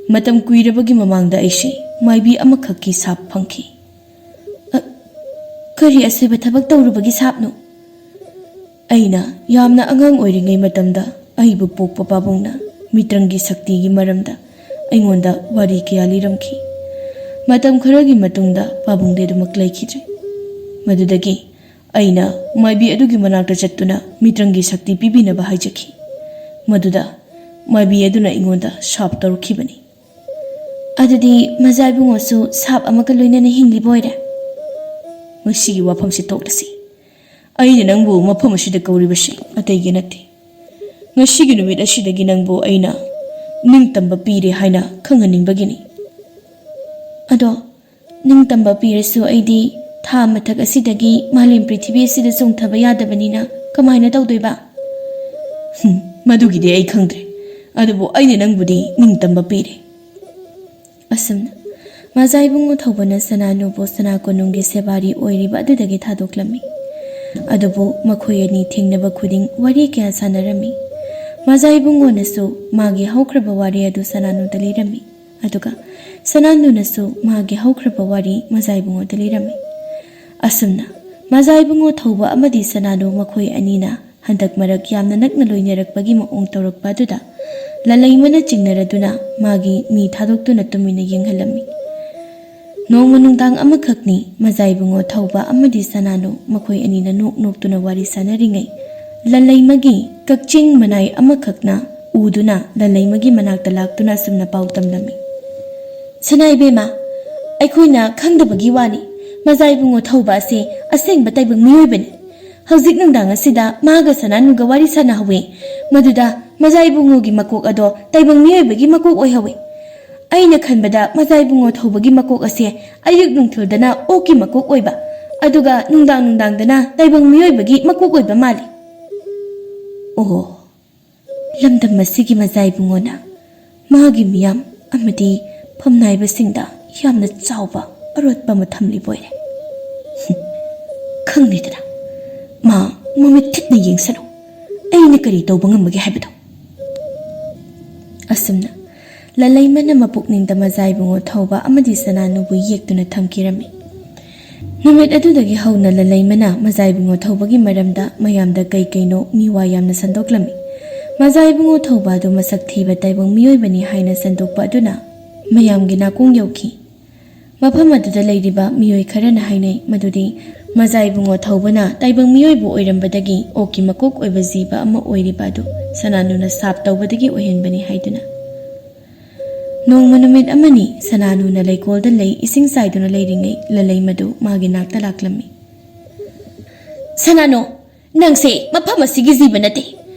ꯃꯇꯝ ꯀꯨꯏꯔꯕꯒꯤ ꯃꯃꯥꯡꯗ ꯑꯩꯁꯦ ꯃꯥꯏꯕꯤ ꯑꯃꯈꯛꯀꯤ ꯁꯥꯞ ꯐꯪꯈꯤ꯫" "ꯑ, ꯀꯔꯤ ꯑꯁꯣꯏꯕ ꯊꯕꯛ ꯇꯧꯔꯨꯕꯒꯤ ꯁꯥꯞꯅꯣ?" "ꯑꯩꯅ ꯌꯥꯝꯅ ꯑꯉꯥꯡ ꯑꯣꯏꯔꯤꯉꯩ ꯃꯇꯝꯗ ꯑꯩꯕꯨ ꯄꯣꯛꯄ ꯄꯥꯕꯨꯡꯅ ꯃꯤꯇ꯭ꯔꯪꯒꯤ ꯁꯛꯇꯤꯒꯤ ꯃꯔꯝꯗ ꯑꯩꯉꯣꯟꯗ ꯋꯥꯔꯤ ꯀꯌꯥ ꯂꯤꯔꯝꯈꯤ꯫ ꯃꯇꯝ ꯈꯔꯒꯤ ꯃꯇꯨꯡꯗ ꯄꯥꯕꯨꯡꯗꯤ ꯑꯗꯨꯃꯛ ꯂꯩꯈꯤꯗ꯭ꯔꯦ꯫ ꯃꯗꯨꯗꯒꯤ ꯑꯩꯅ ꯃꯥꯏꯕꯤ ꯑꯗꯨꯒꯤ ꯃꯅꯥꯛꯇ ꯆꯠꯇꯨꯅ ꯃꯤꯇ꯭ꯔꯪꯒꯤ ꯁꯛꯇꯤ ꯄꯤꯕꯤꯅꯕ ꯍꯥꯏꯖꯈꯤ꯫ ꯃꯗꯨꯗ ꯃꯥꯏꯕꯤ ꯑꯗꯨꯅ ꯑꯩꯉꯣꯟꯗ ꯁꯥꯞ ꯇꯧꯔꯛꯈꯤꯕꯅꯤ꯫" "ꯑꯗꯨꯗꯤ ꯃꯖꯥ ꯏꯕꯨꯡꯉꯣꯁꯨ ꯁꯥꯞ ꯑꯃꯒ ꯂꯣꯏꯅꯅ ꯍꯤꯡꯂꯤꯕ ꯑꯣꯏꯔꯦ?" "ꯃꯁꯤꯒꯤ ꯋꯥꯐꯝꯁꯤ ꯇꯣꯛꯂꯁꯤ꯫ ꯑꯩꯅ ꯅꯪꯕꯨ ꯃꯐꯝ ꯑꯁꯤꯗ ꯀꯧꯔꯤꯕꯁꯤ ꯑꯇꯩꯒꯤ ꯅꯠꯇꯦ꯫ ꯉꯁꯤꯒꯤ ꯅꯨꯃꯤꯠ ꯑꯁꯤꯗꯒꯤ ꯅꯪꯕꯨ ꯑꯩꯅ ꯅꯤꯡꯇꯝꯕ ꯄꯤꯔꯦ ꯍꯥꯏꯅ ꯈꯪꯍꯟꯅꯤꯡꯕꯒꯤꯅꯤ꯫" "ꯑꯗꯣ ꯅꯤꯡꯇꯝꯕ ꯄꯤꯔꯁꯨ ꯑꯩꯗꯤ ꯊꯥ ꯃꯊꯛ ꯑꯁꯤꯗꯒꯤ ꯃꯥꯂꯦꯝ ꯄ꯭ꯔꯤꯊꯤꯕꯤ ꯑꯁꯤꯗ ꯆꯣꯡꯊꯕ ꯌꯥꯗꯕꯅꯤꯅ ꯀꯃꯥꯏꯅ ꯇꯧꯗꯣꯏꯕ?" "ꯍꯨꯝ, ꯃꯗꯨꯒꯤꯗꯤ ꯑꯩ ꯈꯪꯗ꯭ꯔꯦ꯫ ꯑꯗꯨꯕꯨ ꯑꯩꯅ ꯅꯪꯕꯨꯗꯤ ꯅꯤꯡꯇꯝꯕ ꯄꯤꯔꯦ꯫" ꯑꯁꯨꯝꯅ ꯃꯖꯥ ꯏꯕꯨꯡꯉꯣ ꯊꯧꯕꯅ ꯁꯅꯥꯅꯨꯕꯨ ꯁꯅꯥ ꯀꯣꯅꯨꯡꯒꯤ ꯁꯦꯕꯥꯔꯤ ꯑꯣꯏꯔꯤꯕ ꯑꯗꯨꯗꯒꯤ ꯊꯥꯗꯣꯛꯂꯝꯃꯤ꯫ ꯑꯗꯨꯕꯨ ꯃꯈꯣꯏ ꯑꯅꯤ ꯊꯦꯡꯅꯕ ꯈꯨꯗꯤꯡ ꯋꯥꯔꯤ ꯀꯌꯥ ꯁꯥꯟꯅꯔꯝꯃꯤ꯫ ꯃꯖꯥ ꯏꯕꯨꯡꯉꯣꯅꯁꯨ ꯃꯥꯒꯤ ꯍꯧꯈ꯭ꯔꯕ ꯋꯥꯔꯤ ꯑꯗꯨ ꯁꯅꯥꯅꯨꯗ ꯂꯤꯔꯝꯃꯤ꯫ ꯑꯗꯨꯒ ꯁꯅꯥꯅꯨꯅꯁꯨ ꯃꯥꯒꯤ ꯍꯧꯈ꯭ꯔꯕ ꯋꯥꯔꯤ ꯃꯖꯥ ꯏꯕꯨꯡꯉꯣꯗ ꯂꯤꯔꯝꯃꯤ꯫ ꯑꯁꯨꯝꯅ ꯃꯖꯥ ꯏꯕꯨꯡꯉꯣ ꯊꯧꯕ ꯑꯃꯗꯤ ꯁꯅꯥꯅꯨ ꯃꯈꯣꯏ ꯑꯅꯤꯅ ꯍꯟꯗꯛ ꯃꯔꯛ ꯌꯥꯝꯅ ꯅꯛꯅ ꯂꯣꯏꯅꯔꯛꯄꯒꯤ ꯃꯑꯣꯡ ꯇꯧꯔꯛꯄ ꯑꯗꯨꯗ ꯂꯜꯂꯩꯃꯅ ꯆꯤꯡꯅꯔꯗꯨꯅ ꯃꯥꯒꯤ ꯃꯤ ꯊꯥꯗꯣꯛꯇꯨꯅ ꯇꯨꯃꯤꯟꯅ ꯌꯦꯡꯍꯜꯂꯝꯃꯤ꯫ ꯅꯣꯡꯃ ꯅꯨꯡꯗꯥꯡ ꯑꯃꯈꯛꯅꯤ, ꯃꯖꯥ ꯏꯕꯨꯡꯉꯣ ꯊꯧꯕ ꯑꯃꯗꯤ ꯁꯅꯥꯅꯨ ꯃꯈꯣꯏ ꯑꯅꯤꯅ ꯅꯣꯛ ꯅꯣꯛꯇꯨꯅ ꯋꯥꯔꯤ ꯁꯥꯟꯅꯔꯤꯉꯩ, ꯂꯜꯂꯩꯃꯒꯤ ꯀꯛꯆꯤꯡ ꯃꯅꯥꯏ ꯑꯃꯈꯛꯅ ꯎꯗꯨꯅ ꯂꯜꯂꯩꯃꯒꯤ ꯃꯅꯥꯛꯇ ꯂꯥꯛꯇꯨꯅ ꯑꯁꯨꯝꯅ ꯄꯥꯎ ꯇꯝꯂꯝꯃꯤ꯫ "ꯁꯅꯥ ꯏꯕꯦꯝꯃ, ꯑꯩꯈꯣꯏꯅ ꯈꯪꯗꯕꯒꯤ ꯋꯥꯅꯤ, ꯃꯖꯥ ꯏꯕꯨꯡꯉꯣ ꯊꯧꯕ ꯑꯁꯦ ꯑꯁꯦꯡꯕ ꯇꯥꯏꯕꯪ ꯃꯤꯑꯣꯏꯕꯅꯤ꯫ ꯍꯧꯖꯤꯛ ꯅꯨꯡꯗꯥꯡ ꯑꯁꯤꯗ ꯃꯥꯒ ꯁꯅꯥꯅꯨꯒ ꯋꯥꯔꯤ ꯁꯥꯟꯅꯍꯧꯋꯤ꯫ ꯃꯗꯨꯗ ꯃꯖꯥ ꯏꯕꯨꯡꯉꯣꯒꯤ ꯃꯀꯣꯛ ꯑꯗꯣ ꯇꯥꯏꯕꯪ ꯃꯤꯑꯣꯏꯕꯒꯤ ꯃꯀꯣꯛ ꯑꯣꯏꯍꯧꯋꯤ꯫ ꯑꯩꯅ ꯈꯟꯕꯗ ꯃꯖꯥ ꯏꯕꯨꯡꯉꯣ ꯊꯧꯕꯒꯤ ꯃꯀꯣꯛ ꯑꯁꯦ ꯑꯌꯨꯛ ꯅꯨꯡꯊꯤꯜꯗꯅ ꯑꯣꯛꯀꯤ ꯃꯀꯣꯛ ꯑꯣꯏꯕ, ꯑꯗꯨꯒ ꯅꯨꯡꯗꯥꯡ ꯅꯨꯡꯗꯥꯡꯗꯅ ꯇꯥꯏꯕꯪ ꯃꯤꯑꯣꯏꯕꯒꯤ ꯃꯀꯣꯛ ꯑꯣꯏꯕ ꯃꯥꯜꯂꯤ꯫ ꯑꯣꯍꯣ, ꯂꯝꯗꯝ ꯑꯁꯤꯒꯤ ꯃꯖꯥ ꯏꯕꯨꯡꯉꯣꯅ ꯃꯥꯒꯤ ꯃꯤꯌꯥꯝ ꯑꯃꯗꯤ ꯐꯝꯅꯥꯏꯕꯁꯤꯡꯗ ꯌꯥꯝꯅ ꯆꯥꯎꯕ ꯑꯔꯣꯠꯄ ꯑꯃ ꯊꯝꯂꯤꯕ ꯑꯣꯏꯔꯦ꯫ ꯈꯪꯂꯦꯗꯅ, ꯃꯥ ꯃꯃꯤꯠ ꯊꯤꯠꯅ ꯌꯦꯡꯁꯅꯨ, ꯑꯩꯅ ꯀꯔꯤ ꯇꯧꯕ ꯉꯝꯕꯒꯦ ꯍꯥꯏꯕꯗꯣ꯫ ꯑꯁꯨꯝꯅ ꯂꯂꯩꯃꯅ ꯃꯄꯨꯛꯅꯤꯡꯗ ꯃꯖꯥ ꯏꯕꯨꯡꯉꯣ ꯊꯧꯕ ꯑꯃꯗꯤ ꯁꯅꯥꯅꯨꯕꯨ ꯌꯦꯛꯇꯨꯅ ꯊꯝꯈꯤꯔꯝꯃꯤ꯫ ꯅꯨꯃꯤꯠ ꯑꯗꯨꯗꯒꯤ ꯍꯧꯅ ꯂꯂꯩꯃꯅ ꯃꯖꯥ ꯏꯕꯨꯡꯉꯣ ꯊꯧꯕꯒꯤ ꯃꯔꯝꯗ ꯃꯌꯥꯝꯗ ꯀꯩ ꯀꯩꯅꯣ ꯃꯤꯋꯥ ꯌꯥꯝꯅ ꯁꯟꯗꯣꯛꯂꯝꯃꯤ꯫ ꯃꯖꯥ ꯏꯕꯨꯡꯉꯣ ꯊꯧꯕ ꯑꯗꯨ ꯃꯁꯛ ꯊꯤꯕ ꯇꯥꯏꯕꯪ ꯃꯤꯑꯣꯏꯕꯅꯤ ꯍꯥꯏꯅ ꯁꯟꯗꯣꯛꯄ ꯑꯗꯨꯅ ꯃꯌꯥꯝꯒꯤ ꯅꯥꯀꯣꯡ ꯌꯧꯈꯤ꯫ ꯃꯐꯝ ꯑꯗꯨꯗ ꯂꯩꯔꯤꯕ ꯃꯤꯑꯣꯏ ꯈꯔꯅ ꯍꯥꯏꯅꯩ ꯃꯗꯨꯗꯤ ꯃꯖꯥ ꯏꯕꯨꯡꯉꯣ ꯊꯧꯕꯅ ꯇꯥꯏꯕꯪ ꯃꯤꯑꯣꯏꯕ ꯑꯣꯏꯔꯝꯕꯗꯒꯤ ꯑꯣꯛꯀꯤ ꯃꯀꯣꯛ ꯑꯣꯏꯕ ꯖꯤꯕ ꯑꯃ ꯑꯣꯏꯔꯤꯕ ꯑꯗꯨ ꯁꯅꯥꯅꯨꯅ ꯁꯥꯞ ꯇꯧꯕꯗꯒꯤ ꯑꯣꯏꯍꯟꯕꯅꯤ ꯍꯥꯏꯗꯨꯅ꯫ ꯅꯣꯡꯃ ꯅꯨꯃꯤꯠ ꯑꯃꯅꯤ ꯁꯅꯥꯅꯨꯅ ꯂꯩꯀꯣꯜꯗ ꯂꯩ ꯏꯁꯤꯡ ꯆꯥꯏꯗꯨꯅ ꯂꯩꯔꯤꯉꯩ ꯂꯂꯩꯃꯗꯨ ꯃꯥꯒꯤ ꯅꯥꯛꯇ ꯂꯥꯛꯂꯝꯃꯤ꯫ "ꯁꯅꯥꯅꯨ, ꯅꯪꯁꯦ ꯃꯐꯝ ꯑꯁꯤꯒꯤ ꯖꯤꯕ ꯅꯠꯇꯦ,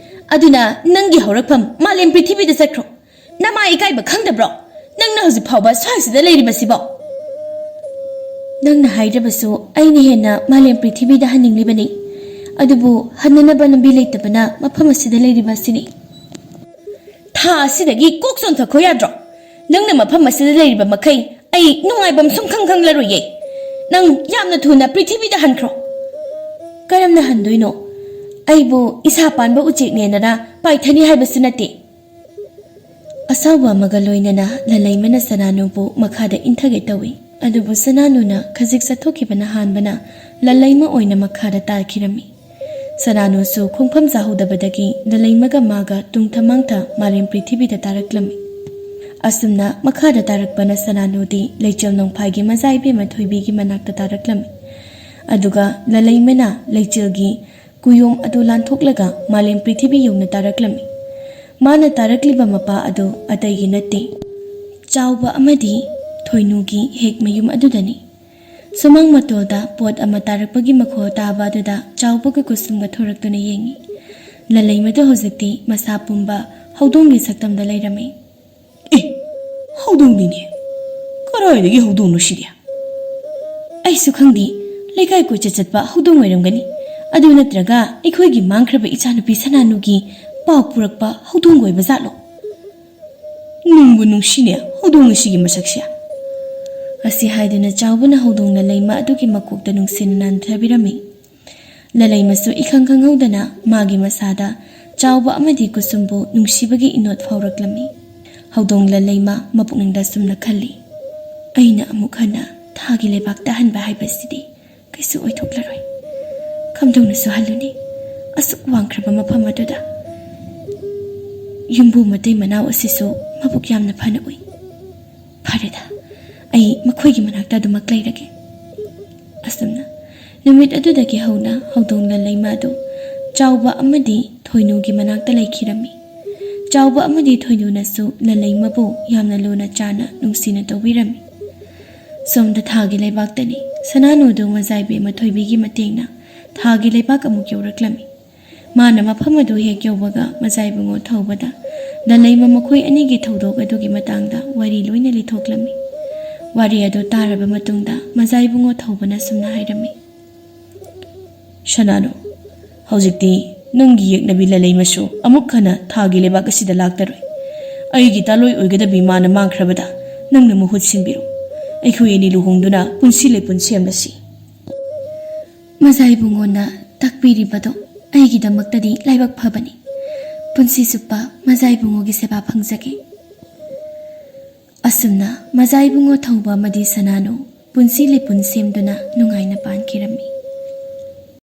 ꯑꯗꯨꯅ ꯅꯪꯒꯤ ꯍꯧꯔꯛꯐꯝ ꯃꯥꯂꯦꯝ ꯄ꯭ꯔꯤꯊꯤꯕꯤꯗ ꯆꯠꯈ꯭ꯔꯣ꯫ ꯅꯃꯥ ꯏꯀꯥꯏꯕ ꯈꯪꯗꯕ꯭ꯔꯣ? ꯅꯪꯅ ꯍꯧꯖꯤꯛ ꯐꯥꯎꯕ ꯁ꯭ꯋꯥꯏꯁꯤꯗ ꯂꯩꯔꯤꯕꯁꯤꯕꯣ?" "ꯅꯪꯅ ꯍꯥꯏꯗ꯭ꯔꯕꯁꯨ ꯑꯩꯅ ꯍꯦꯟꯅ ꯃꯥꯂꯦꯝ ꯄ꯭ꯔꯤꯊꯤꯕꯤꯗ ꯍꯟꯅꯤꯡꯂꯤꯕꯅꯤ, ꯑꯗꯨꯕꯨ ꯍꯟꯅꯅꯕ ꯂꯝꯕꯤ ꯂꯩꯇꯕꯅ ꯃꯐꯝ ꯑꯁꯤꯗ ꯂꯩꯔꯤꯕ ꯑꯁꯤꯅꯤ꯫" "ꯊꯥ ꯑꯁꯤꯗꯒꯤ ꯀꯣꯛ ꯆꯣꯟꯊꯈꯣ ꯌꯥꯗ꯭ꯔꯣ? ꯅꯪꯅ ꯃꯐꯝ ꯑꯁꯤꯗ ꯂꯩꯔꯤꯕ ꯃꯈꯩ ꯑꯩ ꯅꯨꯡꯉꯥꯏꯐꯝ ꯁꯨꯝ ꯈꯪ ꯈꯪꯂꯔꯣꯏꯌꯦ꯫ ꯅꯪ ꯌꯥꯝꯅ ꯊꯨꯅ ꯄ꯭ꯔꯤꯊꯤꯕꯤꯗ ꯍꯟꯈ꯭ꯔꯣ꯫" "ꯀꯔꯝꯅ ꯍꯟꯗꯣꯏꯅꯣ? ꯑꯩꯕꯨ ꯏꯁꯥ ꯄꯥꯟꯕ ꯎꯆꯦꯛꯅꯦꯅ ꯄꯥꯏꯊꯅꯤ ꯍꯥꯏꯕꯁꯨ ꯅꯠꯇꯦ꯫" ꯑꯁꯥꯎꯕ ꯑꯃꯒ ꯂꯣꯏꯅꯅ ꯂꯂꯩꯃꯅ ꯁꯅꯥꯅꯨꯕꯨ ꯃꯈꯥꯗ ꯏꯟꯊꯒꯦ ꯇꯧꯏ꯫ ꯑꯗꯨꯕꯨ ꯁꯅꯥꯅꯨꯅ ꯈꯖꯤꯛ ꯆꯠꯊꯣꯛꯈꯤꯕꯅ ꯍꯥꯟꯕꯅ ꯂꯂꯩꯃ ꯑꯣꯏꯅ ꯃꯈꯥꯗ ꯇꯥꯈꯤꯔꯝꯃꯤ꯫ ꯁꯅꯥꯅꯨꯁꯨ ꯈꯣꯡꯐꯝ ꯆꯥꯍꯧꯗꯕꯗꯒꯤ ꯂꯂꯩꯃꯒ ꯃꯥꯒ ꯇꯨꯡꯊ ꯃꯥꯡꯊ ꯃꯥꯂꯦꯝ ꯄ꯭ꯔꯤꯊꯤꯕꯤꯗ ꯇꯥꯔꯛꯂꯝꯃꯤ꯫ ꯑꯁꯨꯝꯅ ꯃꯈꯥꯗ ꯇꯥꯔꯛꯄꯅ ꯁꯅꯥꯅꯨꯗꯤ ꯂꯩꯆꯤꯜ ꯅꯣꯡꯐꯥꯏꯒꯤ ꯃꯆꯥ ꯏꯕꯦꯝꯃ ꯊꯣꯏꯕꯤꯒꯤ ꯃꯅꯥꯛꯇ ꯇꯥꯔꯛꯂꯝꯃꯤ꯫ ꯑꯗꯨꯒ ꯂꯂꯩꯃꯅ ꯂꯩꯆꯤꯜꯒꯤ ꯀꯨꯌꯣꯝ ꯑꯗꯨ ꯂꯥꯟꯊꯣꯛꯂꯒ ꯃꯥꯂꯦꯝ ꯄ꯭ꯔꯤꯊꯤꯕꯤ ꯌꯧꯅ ꯇꯥꯔꯛꯂꯝꯃꯤ꯫ ꯃꯥꯅ ꯇꯥꯔꯛꯂꯤꯕ ꯃꯄꯥ ꯑꯗꯨ ꯑꯇꯩꯒꯤ ꯅꯠꯇꯦ, ꯆꯥꯎꯕ ꯑꯃꯗꯤ ꯊꯣꯏꯅꯨꯒꯤ ꯍꯦꯛ ꯃꯌꯨꯝ ꯑꯗꯨꯗꯅꯤ꯫ ꯁꯨꯃꯥꯡ ꯃꯇꯣꯜꯗ ꯄꯣꯠ ꯑꯃ ꯇꯥꯔꯛꯄꯒꯤ ꯃꯈꯣꯜ ꯇꯥꯕ ꯑꯗꯨꯗ ꯆꯥꯎꯕꯒ ꯀꯨꯁꯨꯝꯒ ꯊꯣꯔꯛꯇꯨꯅ ꯌꯦꯡꯉꯤ꯫ ꯂꯂꯩꯃꯗꯨ ꯍꯧꯖꯤꯛꯇꯤ ꯃꯁꯥ ꯄꯨꯝꯕ ꯍꯧꯗꯣꯡꯒꯤ ꯁꯛꯇꯝꯗ ꯂꯩꯔꯝꯃꯤ꯫ "ꯑꯦ, ꯍꯧꯗꯣꯡꯅꯤꯅꯦ꯫ ꯀꯔꯥꯏꯗꯒꯤ ꯍꯧꯗꯣꯡꯅꯣ ꯁꯤꯗꯤ?" "ꯑꯩꯁꯨ ꯈꯪꯗꯦ꯫ ꯂꯩꯀꯥꯏ ꯀꯣꯏꯆꯠ ꯆꯠꯄ ꯍꯧꯗꯣꯡ ꯑꯣꯏꯔꯝꯒꯅꯤ꯫ ꯑꯗꯨ ꯅꯠꯇ꯭ꯔꯒ ꯑꯩꯈꯣꯏꯒꯤ ꯃꯥꯡꯈ꯭ꯔꯕ ꯏꯆꯥꯅꯨꯄꯤ ꯁꯅꯥꯅꯨꯒꯤ ꯄꯥꯎ ꯄꯨꯔꯛꯄ ꯍꯧꯗꯣꯡ ꯑꯣꯏꯕ ꯖꯥꯠꯂꯣ? ꯅꯨꯡꯕꯨ ꯅꯨꯡꯁꯤꯅꯦ ꯍꯧꯗꯣꯡ ꯑꯁꯤꯒꯤ ꯃꯁꯛꯁꯦ꯫" ꯑꯁꯤ ꯍꯥꯏꯗꯨꯅ ꯆꯥꯎꯕꯅ ꯍꯧꯗꯣꯡ ꯂꯂꯩꯃ ꯑꯗꯨꯒꯤ ꯃꯀꯣꯛꯇ ꯅꯨꯡꯁꯤꯅ ꯅꯥꯟꯊꯕꯤꯔꯝꯃꯤ꯫ ꯂꯂꯩꯃꯁꯨ ꯏꯈꯪ ꯈꯪꯍꯧꯗꯅ ꯃꯥꯒꯤ ꯃꯁꯥꯗ ꯆꯥꯎꯕ ꯑꯃꯗꯤ ꯀꯨꯁꯨꯝꯕꯨ ꯅꯨꯡꯁꯤꯕꯒꯤ ꯏꯅꯣꯠ ꯐꯥꯎꯔꯛꯂꯝꯃꯤ꯫ ꯍꯧꯗꯣꯡ ꯂꯂꯩꯃ ꯃꯄꯨꯛꯅꯤꯡꯗ ꯁꯨꯝꯅ ꯈꯜꯂꯤ, "ꯑꯩꯅ ꯑꯃꯨꯛ ꯍꯟꯅ ꯊꯥꯒꯤ ꯂꯩꯕꯥꯛꯇ ꯍꯟꯕ ꯍꯥꯏꯕꯁꯤꯗꯤ ꯀꯩꯁꯨ ꯑꯣꯏꯊꯣꯛꯂꯔꯣꯏ꯫ ꯀꯝꯗꯧꯅꯁꯨ ꯍꯜꯂꯨꯅꯤ? ꯑꯁꯨꯛ ꯋꯥꯡꯈ꯭ꯔꯕ ꯃꯐꯝ ꯑꯗꯨꯗ꯫ ꯌꯨꯝꯕꯨ ꯃꯇꯩ ꯃꯅꯥꯎ ꯑꯁꯤꯁꯨ ꯃꯕꯨꯛ ꯌꯥꯝꯅ ꯐꯅ ꯎꯏ꯫ ꯐꯔꯦꯗ, ꯑꯩ ꯃꯈꯣꯏꯒꯤ ꯃꯅꯥꯛꯇ ꯑꯗꯨꯃꯛ ꯂꯩꯔꯒꯦ꯫" ꯑꯁꯨꯝꯅ ꯅꯨꯃꯤꯠ ꯑꯗꯨꯗꯒꯤ ꯍꯧꯅ ꯍꯧꯗꯣꯡ ꯂꯂꯩꯃ ꯑꯗꯨ ꯆꯥꯎꯕ ꯑꯃꯗꯤ ꯊꯣꯏꯅꯨꯒꯤ ꯃꯅꯥꯛꯇ ꯂꯩꯈꯤꯔꯝꯃꯤ꯫ ꯆꯥꯎꯕ ꯑꯃꯗꯤ ꯊꯣꯏꯅꯨꯅꯁꯨ ꯂꯂꯩꯃꯕꯨ ꯌꯥꯝꯅ ꯂꯨꯅ ꯆꯥꯅ ꯅꯨꯡꯁꯤꯅ ꯇꯧꯕꯤꯔꯝꯃꯤ꯫ ꯁꯣꯝꯗ ꯊꯥꯒꯤ ꯂꯩꯕꯥꯛꯇꯅꯤ ꯁꯅꯥꯅꯨꯗꯨ ꯃꯖꯥꯏꯕꯤ ꯃꯊꯣꯏꯕꯤꯒꯤ ꯃꯇꯦꯡꯅ ꯊꯥꯒꯤ ꯂꯩꯕꯥꯛ ꯑꯃꯨꯛ ꯌꯧꯔꯛꯂꯝꯃꯤ꯫ ꯃꯥꯅ ꯃꯐꯝ ꯑꯗꯨ ꯍꯦꯛ ꯌꯧꯕꯒ ꯃꯖꯥꯏꯕꯨꯡꯉꯣ ꯊꯧꯕꯗ ꯂꯂꯩꯃ ꯃꯈꯣꯏ ꯑꯅꯤꯒꯤ ꯊꯧꯗꯣꯛ ꯑꯗꯨꯒꯤ ꯃꯇꯥꯡꯗ ꯋꯥꯔꯤ ꯂꯣꯏꯅ ꯂꯤꯊꯣꯛꯂꯝꯃꯤ꯫ ꯋꯥꯔꯤ ꯑꯗꯨ ꯇꯥꯔꯕ ꯃꯇꯨꯡꯗ ꯃꯖꯥꯏꯕꯨꯡꯉꯣ ꯊꯧꯕꯅ ꯁꯨꯝꯅ ꯍꯥꯏꯔꯝꯃꯤ, "ꯁꯅꯥꯅꯨ, ꯍꯧꯖꯤꯛꯇꯤ ꯅꯪꯒꯤ ꯌꯦꯛꯅꯕꯤ ꯂꯂꯩꯃꯁꯨ ꯑꯃꯨꯛ ꯍꯟꯅ ꯊꯥꯒꯤ ꯂꯩꯕꯥꯛ ꯑꯁꯤꯗ ꯂꯥꯛꯇꯔꯣꯏ꯫ ꯑꯩꯒꯤ ꯇꯥꯂꯣꯏ ꯑꯣꯏꯒꯗꯕꯤ ꯃꯥꯅ ꯃꯥꯡꯈ꯭ꯔꯕꯗ ꯅꯪꯅ ꯃꯍꯨꯠ ꯁꯤꯟꯕꯤꯔꯣ꯫ ꯑꯩꯈꯣꯏ ꯑꯅꯤ ꯂꯨꯍꯣꯡꯗꯨꯅ ꯄꯨꯟꯁꯤ ꯂꯩꯄꯨꯟ ꯁꯦꯝꯂꯁꯤ꯫" ꯃꯖꯥꯏꯕꯨꯡꯉꯣꯅ ꯇꯥꯛꯄꯤꯔꯤꯕꯗꯣ ꯑꯩꯒꯤꯗꯃꯛꯇꯗꯤ ꯂꯥꯏꯕꯛ ꯐꯕꯅꯤ꯫ ꯄꯨꯟꯁꯤ ꯆꯨꯞꯄ ꯃꯖꯥꯏꯕꯨꯡꯉꯣꯒꯤ ꯁꯦꯕꯥ ꯐꯪꯖꯒꯦ꯫ ꯑꯁꯨꯝꯅ ꯃꯖꯥꯏꯕꯨꯡꯉꯣ ꯊꯧꯕ ꯑꯃꯗꯤ ꯁꯅꯥꯅꯨ ꯄꯨꯟꯁꯤ ꯂꯤꯄꯨꯟ ꯁꯦꯝꯗꯨꯅ ꯅꯨꯡꯉꯥꯏꯅ ꯄꯥꯟꯈꯤꯔꯝꯃꯤ꯫